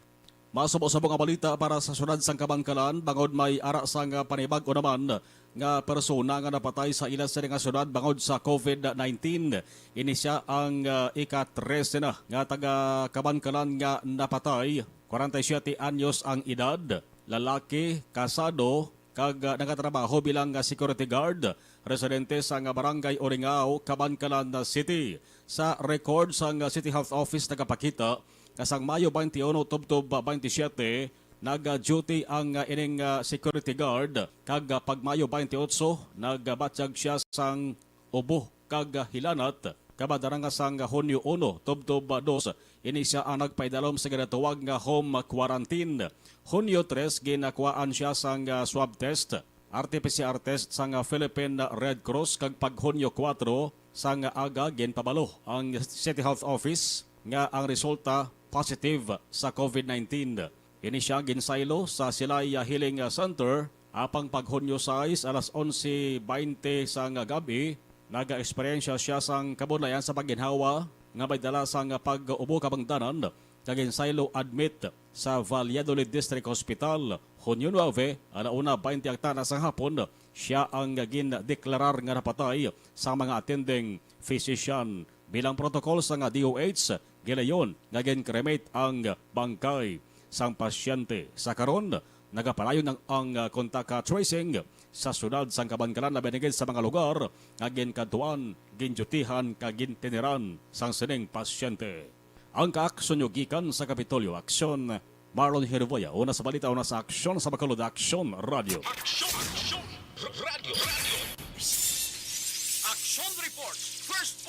Masubo-subo nga balita para sa siyudad sang Kabangkalan, bangod may ara sang panibag-o naman nga persona nga napatay sa ila sini nga siyudad bangod sa COVID nineteen. Ini sia ang, ah, ika-trese na nga taga Kabangkalan nga napatay. Kwarenta y siyete anyos ang edad, lalaki, kasado, kag, ah, nagatrabaho bilang, ah, security guard, residente sang, ah, Barangay Uringao, Kabankalan, ah, City. Sa record sang, ah, City Health Office nagapakita nga sang Mayo twenty-one tubtob, ah, twenty-seven, nag-duty ang, ah, ining, ah, security guard, kag, ah, pag Mayo twenty-eight, nagbatyag sia sang ubo kag hilanat, kabadara nga sang Hunyo uno tubtob dos, ini sia ang nagpaidalom sa ginatawag nga home quarantine. Hunyo tres, ginakuhaan sia sang, ah, swab test, R T P C R test sang, ah, Philippine Red Cross, kag pag Hunyo kuwatro sang aga, ginpabalo ang City Health Office nga ang resulta positive sa COVID nineteen. Ini sia ginsaylo sa Silay Healing Center, apang pag Hunyo sais, alas onse baynte sang gab-i, nagaeksperyensya sia sang kabudlayan sa pagginhawa nga may dala sang pag-ubo kabangdanan, kag ginsaylo admit sa Valladolid District Hospital. Hunyo nuebe, ala una baynte ang tana sang hapon, sia ang gindeklarar nga napatay sang mga attending physician. Bilang protocol sang D O H, gilayon nga gin-cremate ang bangkay sang pasyente. Sa karon, nagapadayon ang, ang, ah, contact tracing sa siyudad sang Kabankalan, labi na gid sa mga lugar nga ginkadtuan, gindyutihan, kag gintiniran sang sining pasyente. Ang kaaksyon nyo gikan sa Kapitolyo Aksyon, Marlon Hiruboya, una sa balita, una sa aksyon, sa Bacolod Aksyon Radio. Aksyon, Aksyon Radio. Action Report, first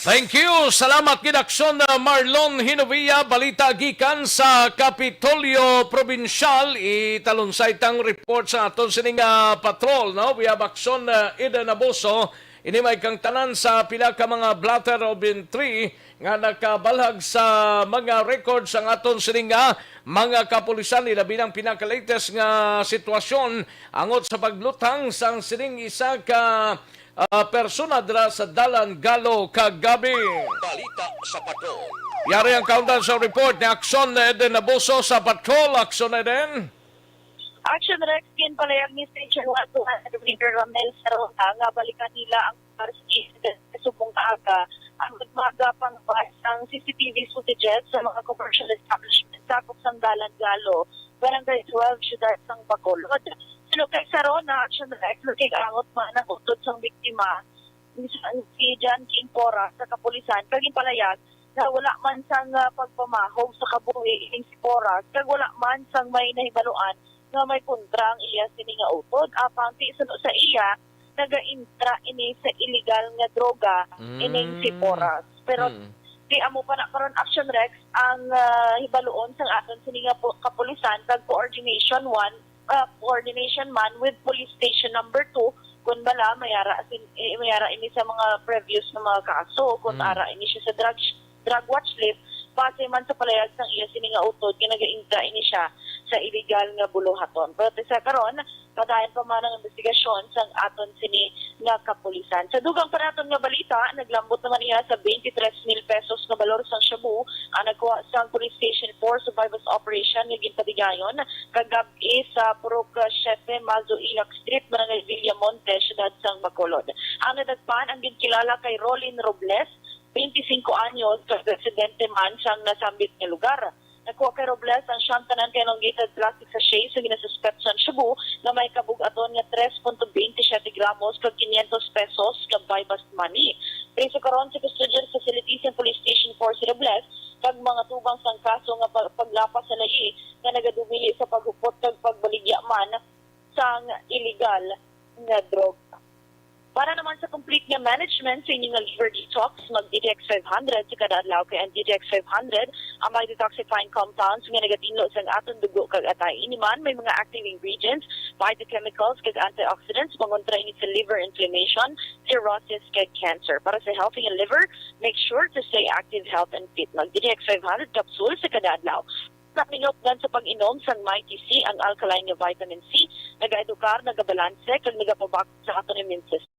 Thank you. Salamat gid, Aksyon, uh, Marlon Hinovia. Balita gikan sa Kapitolyo Probinsyal. Italonsay tang report sa aton sining, uh, patrol, no? We have Aksyon, uh, Eden Abuso. Ini may kang tanan sa pila ka mga blotter of entry nga nakabalhag sa mga records ang aton sining, uh, mga kapulisan, ilabi ng pinaka-latest nga sitwasyon angot sa pagluthang sang sining isa ka ah, persona dira sa Dalan Galo kagabi. Balita sa Patrol. Yari ang kaundan sa report ni Aksyon Eden Abuso sa Patrol. Aksyon Eden. Action Rex, ginpalayag ni Station one two hundred Leader Ramel Sarona nga balikan nila ang lugar sa insidente subong aga ang nagmaga pang sang C C T V footages sa mga commercial establishment sakop sang Dalan Galo, Barangay twelve, Siyudad sang Bacolod. Suno kay Sarona, Action Rex, nakig-angot man ang utod sang biktima, si John King Poras, sa kapulisan, kag ginpalayag nga wala man sang, ah, pagpamahog sa kabuhi ining si Poras, kag wala man sang may nahibaluan nga may kontra ang iya sini nga utod. Apang ti suno sa iya, nagaintra ini sa iligal nga droga ining si Mm. Poras. Pero Mm. di amo pa na karon, Action Rex, ang, ah, hibaluon sang aton sini nga pu-, kapulisan kag coordination one, ah, coordination man with police station number two, kun bala mayara sin-, eh, mayara ini sa mga previous nga mga kaso, kun Mm. ara ini siya sa drug sh-, drug watch list, base man sa palayag sang iya sini nga utod nga nagaintra ini siya sa iligal nga buluhaton. Pero ti sa karon, padayon pa man ang investigasyon sang aton sini nga kapulisan. Sa dugang pa naton nga balita, naglambot naman niya sa twenty-three mil pesos nga balor sang shabu ang nagkuha sang Police Station four sa buy-bust operation nga ginpatigayon kagab-i sa Purok siete Maldo Ilak Street, Barangay Villamonte, Siyudad sang Bacolod. Ang nadagpan ang ginkilala kay Rolin Robles, twenty-cinco anyos, kag residente man sang nasambit nga lugar. Nakuha kay Robles ang siyam tanan ka elongated plastic sachet sa ginasuspet sang shabu nga may kabug-aton nga tres punto twenty siyete gramos kag quinientos pesos nga buy-bust money. Priso karon sa custodial facility sang Police Station four si Robles kag mga tubang sang kaso nga pag-, paglapas sa layi nga nagadumihi sa paghupot kag pagbaligya man sang iligal nga droga. Para naman sa complete nga management sa inyo nga liver detox, mag-D T X five hundred sa kada adlaw, kay ang D T X five hundred ang mga detoxifying compounds nga nagatinlo sang aton dugo kag atay. Ini man may mga active ingredients, phytochemicals, kag antioxidants, pangontra ini sa liver inflammation, cirrhosis, kag cancer. Para sa healthy nga liver, make sure to stay active, health, and fit. Mag-D T X five hundred capsule sa kada adlaw. Sa minupdan sa pag-inom sang Mighty C, ang alkaline nga vitamin C, nagaedukar, nagabalanse, kag nagapabakod sa aton immune system.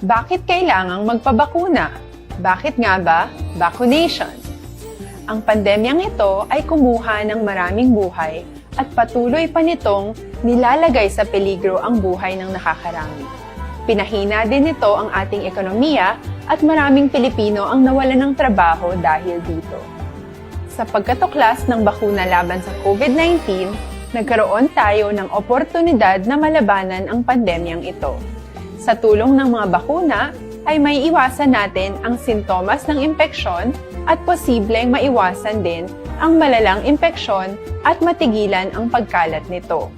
Bakit kailangang magpabakuna? Bakit nga ba vaccination? Ang pandemyang ito ay kumuha ng maraming buhay at patuloy pa nitong nilalagay sa peligro ang buhay ng nakakarami. Pinahina din nito ang ating ekonomiya at maraming Pilipino ang nawalan ng trabaho dahil dito. Sa pagkatuklas ng bakuna laban sa COVID nineteen, nagkaroon tayo ng oportunidad na malabanan ang pandemyang ito. Sa tulong ng mga bakuna, ay maiiwasan natin ang sintomas ng impeksyon at posibleng maiwasan din ang malalang impeksyon at matigilan ang pagkalat nito.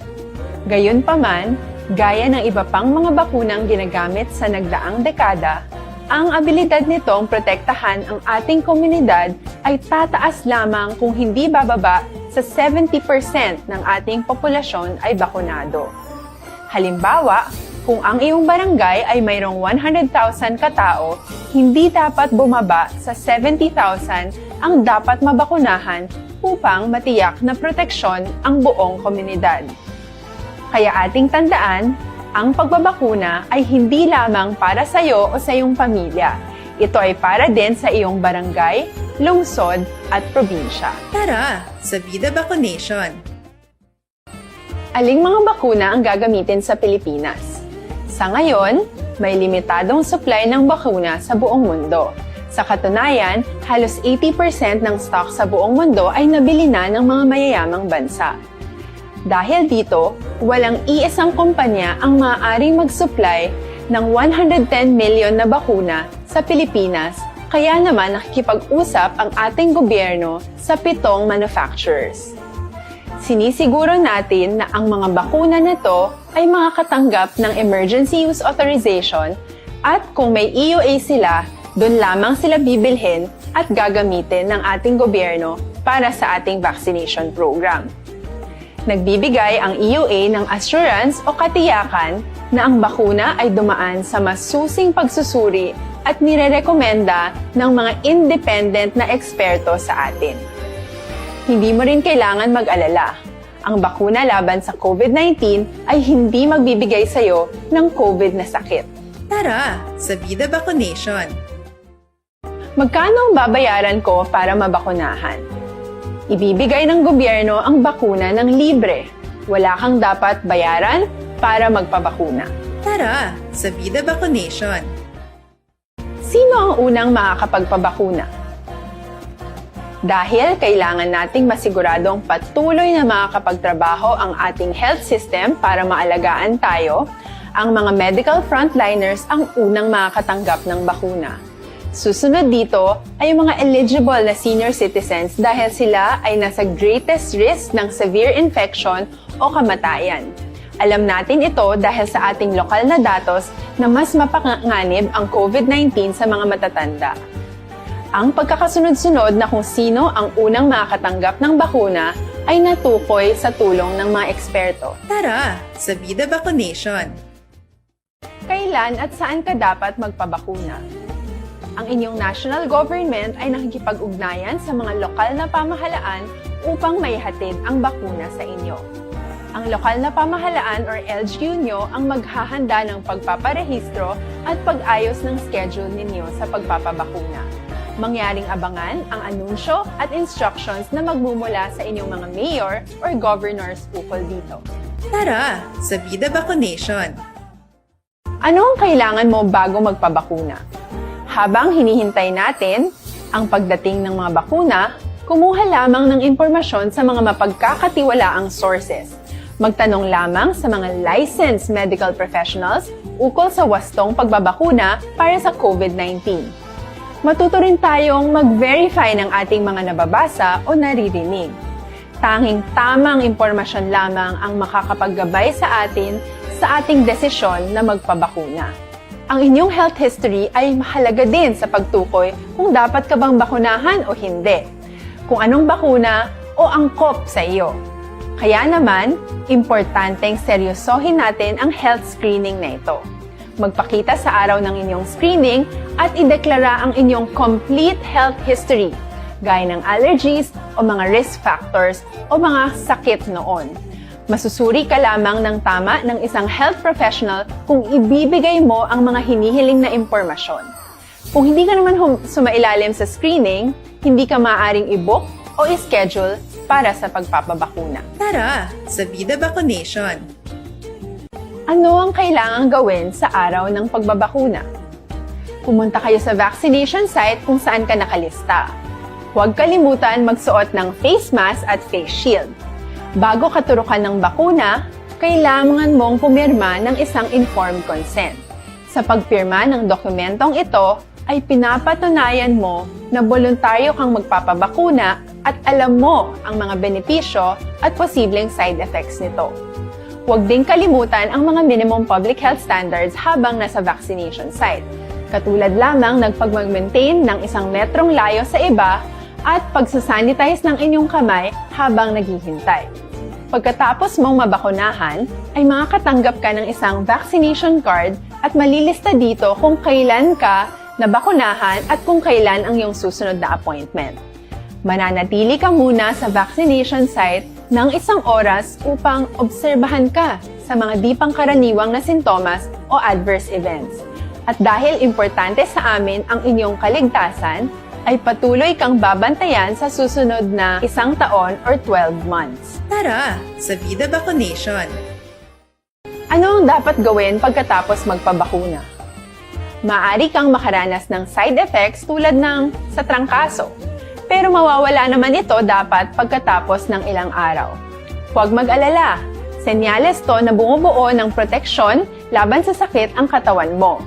Gayunpaman, gaya ng iba pang mga bakunang ginagamit sa nagdaang dekada, Ang abilidad nitong protektahan ang ating komunidad ay tataas lamang kung hindi bababa sa seventy percent ng ating populasyon ay bakunado. Halimbawa, kung ang iyong barangay ay mayroong one hundred thousand katao, hindi dapat bumaba sa seventy thousand ang dapat mabakunahan upang matiyak na proteksyon ang buong komunidad. Kaya ating tandaan, ang pagbabakuna ay hindi lamang para sa iyo o sa iyong pamilya. Ito ay para din sa iyong barangay, lungsod, at probinsya. Tara, sa Vida Vacunation! Aling mga bakuna ang gagamitin sa Pilipinas? Sa ngayon, may limitadong supply ng bakuna sa buong mundo. Sa katunayan, halos eighty percent ng stock sa buong mundo ay nabili na ng mga mayayamang bansa. Dahil dito, walang iisang kumpanya ang maaaring mag-supply ng one hundred ten million na bakuna sa Pilipinas, kaya naman nakikipag-usap ang ating gobyerno sa pitong manufacturers. Sinisiguro natin na ang mga bakuna na to ay makakatanggap ng emergency use authorization, at kung may E U A sila, doon lamang sila bibilhin at gagamitin ng ating gobyerno para sa ating vaccination program. Nagbibigay ang E U A ng assurance o katiyakan na ang bakuna ay dumaan sa masusing pagsusuri at nirerekomenda ng mga independent na eksperto sa atin. Hindi mo rin kailangan mag-alala. Ang bakuna laban sa COVID nineteen ay hindi magbibigay sa iyo ng COVID na sakit. Tara, sa Vida Vacunation! Magkano ang babayaran ko para mabakunahan? Ibibigay ng gobyerno ang bakuna ng libre. Wala kang dapat bayaran para magpabakuna. Tara, sa Vida Vacunation! Sino ang unang makakapagpabakuna? Dahil kailangan nating masiguradong patuloy na makakapagtrabaho ang ating health system para maalagaan tayo, ang mga medical frontliners ang unang makakatanggap ng bakuna. Susunod dito ay ang mga eligible na senior citizens dahil sila ay nasa greatest risk ng severe infection o kamatayan. Alam natin ito dahil sa ating lokal na datos na mas mapanganib ang COVID nineteen sa mga matatanda. Ang pagkakasunod-sunod na kung sino ang unang makakatanggap ng bakuna ay natukoy sa tulong ng mga eksperto. Tara, sa Vida Vacunation! Kailan at saan ka dapat magpabakuna? Ang inyong national government ay nakikipag-ugnayan sa mga lokal na pamahalaan upang maihatid ang bakuna sa inyo. Ang lokal na pamahalaan or L G U nyo ang maghahanda ng pagpaparehistro at pag-ayos ng schedule ninyo sa pagpapabakuna. Mangyaring abangan ang anunsyo at instructions na magmumula sa inyong mga mayor or governors ukol dito. Tara, sa Vida Vacunation! Ano ang kailangan mo bago magpabakuna? Habang hinihintay natin ang pagdating ng mga bakuna, kumuha lamang ng impormasyon sa mga mapagkakatiwalaang sources. Magtanong lamang sa mga licensed medical professionals ukol sa wastong pagbabakuna para sa COVID nineteen. Matuto rin tayong mag-verify ng ating mga nababasa o naririnig. Tanging tamang impormasyon lamang ang makakapaggabay sa atin sa ating desisyon na magpabakuna. Ang inyong health history ay mahalaga din sa pagtukoy kung dapat ka bang bakunahan o hindi, kung anong bakuna o angkop sa iyo. Kaya naman, importanteng seryosohin natin ang health screening na ito. Magpakita sa araw ng inyong screening at ideklara ang inyong complete health history, gaya ng allergies o mga risk factors o mga sakit noon. Masusuri ka lamang ng tama ng isang health professional kung ibibigay mo ang mga hinihiling na impormasyon. Kung hindi ka naman hum- sumailalim sa screening, hindi ka maaaring i-book o i-schedule para sa pagpapabakuna. Tara, sa Vida Vacunation! Ano ang kailangang gawin sa araw ng pagbabakuna? Pumunta kayo sa vaccination site kung saan ka nakalista. Huwag kalimutan magsuot ng face mask at face shield. Bago katurukan ng bakuna, kailangan mong pumirma ng isang informed consent. Sa pagpirma ng dokumentong ito, ay pinapatunayan mo na boluntaryo kang magpapabakuna at alam mo ang mga benepisyo at posibleng side effects nito. Huwag ding kalimutan ang mga minimum public health standards habang nasa vaccination site. katulad lamang ng pagmag-maintain ng isang metrong layo sa iba at pagsasanitize ng inyong kamay habang naghihintay. Pagkatapos mong mabakunahan, ay makakatanggap ka ng isang vaccination card at malilista dito kung kailan ka nabakunahan at kung kailan ang iyong susunod na appointment. Mananatili ka muna sa vaccination site ng isang oras upang obserbahan ka sa mga di pangkaraniwang na sintomas o adverse events. At dahil importante sa amin ang inyong kaligtasan, ay patuloy kang babantayan sa susunod na isang taon or twelve months. Tara, sa Vida Vaccination! Ano ang dapat gawin pagkatapos magpabakuna? Maaari kang makaranas ng side effects tulad ng sa trangkaso, pero mawawala naman ito dapat pagkatapos ng ilang araw. Huwag mag-alala, senyales to na bumubuo ng proteksyon laban sa sakit ang katawan mo.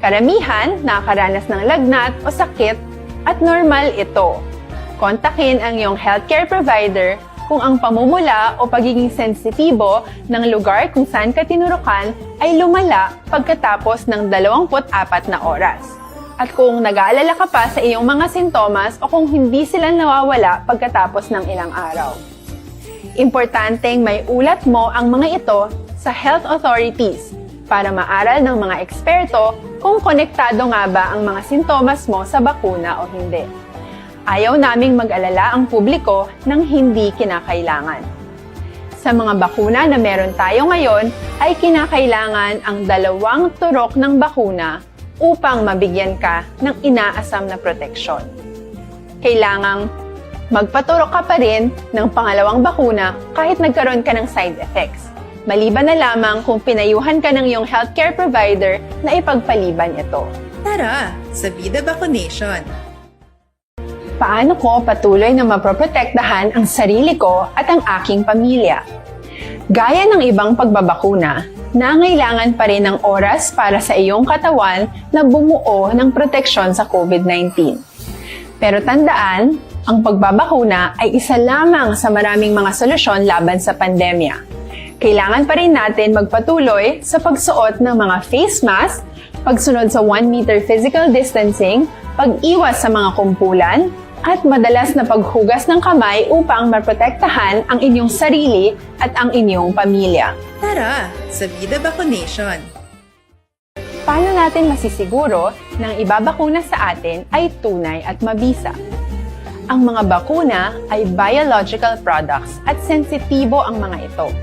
Karamihan nakakaranas ng lagnat o sakit at normal ito. Kontakin ang iyong healthcare provider kung ang pamumula o pagiging sensitibo ng lugar kung saan ka tinurukan ay lumala pagkatapos ng dalawampu't apat na oras. At kung nag-aalala ka pa sa iyong mga sintomas o kung hindi sila nawawala pagkatapos ng ilang araw. Importanteng maiulat mo ang mga ito sa health authorities para maaral ng mga eksperto kung konektado nga ba ang mga sintomas mo sa bakuna o hindi. Ayaw naming mag-alala ang publiko ng hindi kinakailangan. Sa mga bakuna na meron tayo ngayon, ay kinakailangan ang dalawang turok ng bakuna upang mabigyan ka ng inaasam na proteksyon. Kailangang magpaturok ka pa rin ng pangalawang bakuna kahit nagkaroon ka ng side effects, maliban na lamang kung pinayuhan ka ng iyong healthcare provider na ipagpaliban ito. Tara, sa Vida Vaccination! Paano ko patuloy na maproprotektahan ang sarili ko at ang aking pamilya? Gaya ng ibang pagbabakuna, nangailangan pa rin ng oras para sa iyong katawan na bumuo ng proteksyon sa COVID nineteen. Pero tandaan, ang pagbabakuna ay isa lamang sa maraming mga solusyon laban sa pandemya. Kailangan pa rin natin magpatuloy sa pagsuot ng mga face mask, pagsunod sa one meter physical distancing, pag-iwas sa mga kumpulan, at madalas na paghugas ng kamay upang maprotektahan ang inyong sarili at ang inyong pamilya. Tara, sa Vida Vaccination! Paano natin masisiguro na ang ibabakuna sa atin ay tunay at mabisa? Ang mga bakuna ay biological products at sensitibo ang mga ito.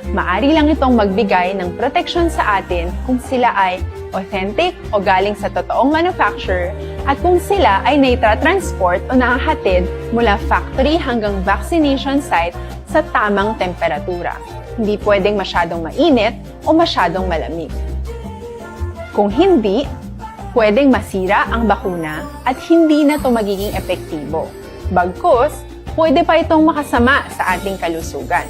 Maari lang itong magbigay ng proteksyon sa atin kung sila ay authentic o galing sa totoong manufacturer at kung sila ay naitatransport o nahahatid mula factory hanggang vaccination site sa tamang temperatura. Hindi pwedeng masyadong mainit o masyadong malamig. Kung hindi, pwedeng masira ang bakuna at hindi na ito magiging epektibo. Bagkus, pwede pa itong makasama sa ating kalusugan.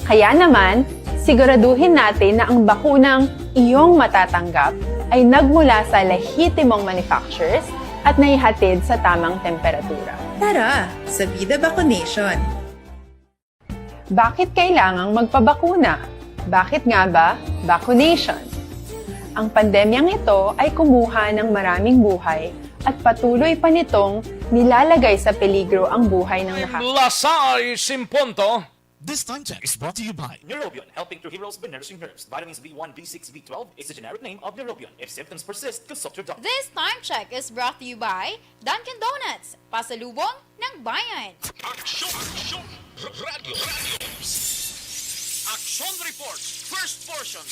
Kaya naman, siguraduhin natin na ang bakunang iyong matatanggap ay nagmula sa lehitimong manufacturers at naihatid sa tamang temperatura. Tara, sa Vida Vaccination! Bakit kailangang magpabakuna? Bakit nga ba vaccination? Ang pandemyang ito ay kumuha ng maraming buhay at patuloy pa nitong nilalagay sa peligro ang buhay ng naha- Las sais en punto. This time check is brought to you by Neurobion, helping to heroes by nourishing nerves. Vitamins B one, B six, B twelve is the generic name of Neurobion. If symptoms persist, consult your doctor. This time check is brought to you by Dunkin' Donuts, pasalubong ng bayan. Aksyon! Aksyon! Radyo! Radyo! Aksyon Reports, first portion.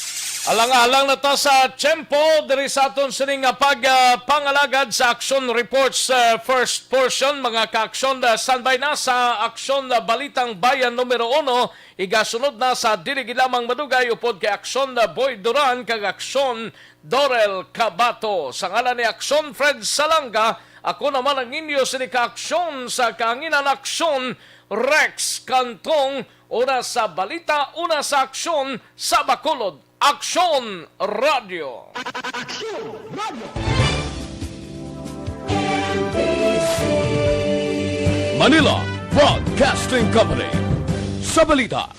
Alang-alang na ta sa tiyempo diri sa aton sining nga pag, ah, pangalagad sa Aksyon Reports, ah, first portion. Mga ka-aksyon, ah, standby na sa Aksyon, ah, Balitang Bayan numero uno. Igasunod na sa dili gid lamang madugay upod kay Aksyon, ah, Boy Duran kag Aksyon Dorel Cabato. Sa ngalan ni Aksyon Fred Salanga, ako naman ang inyo sini ka-aksyon sa kahanginan, Aksyon Rex Cantong. Una sa balita, una sa aksyon, sa Bacolod, Aksyon Radio. Manila Broadcasting Company. Sa balita,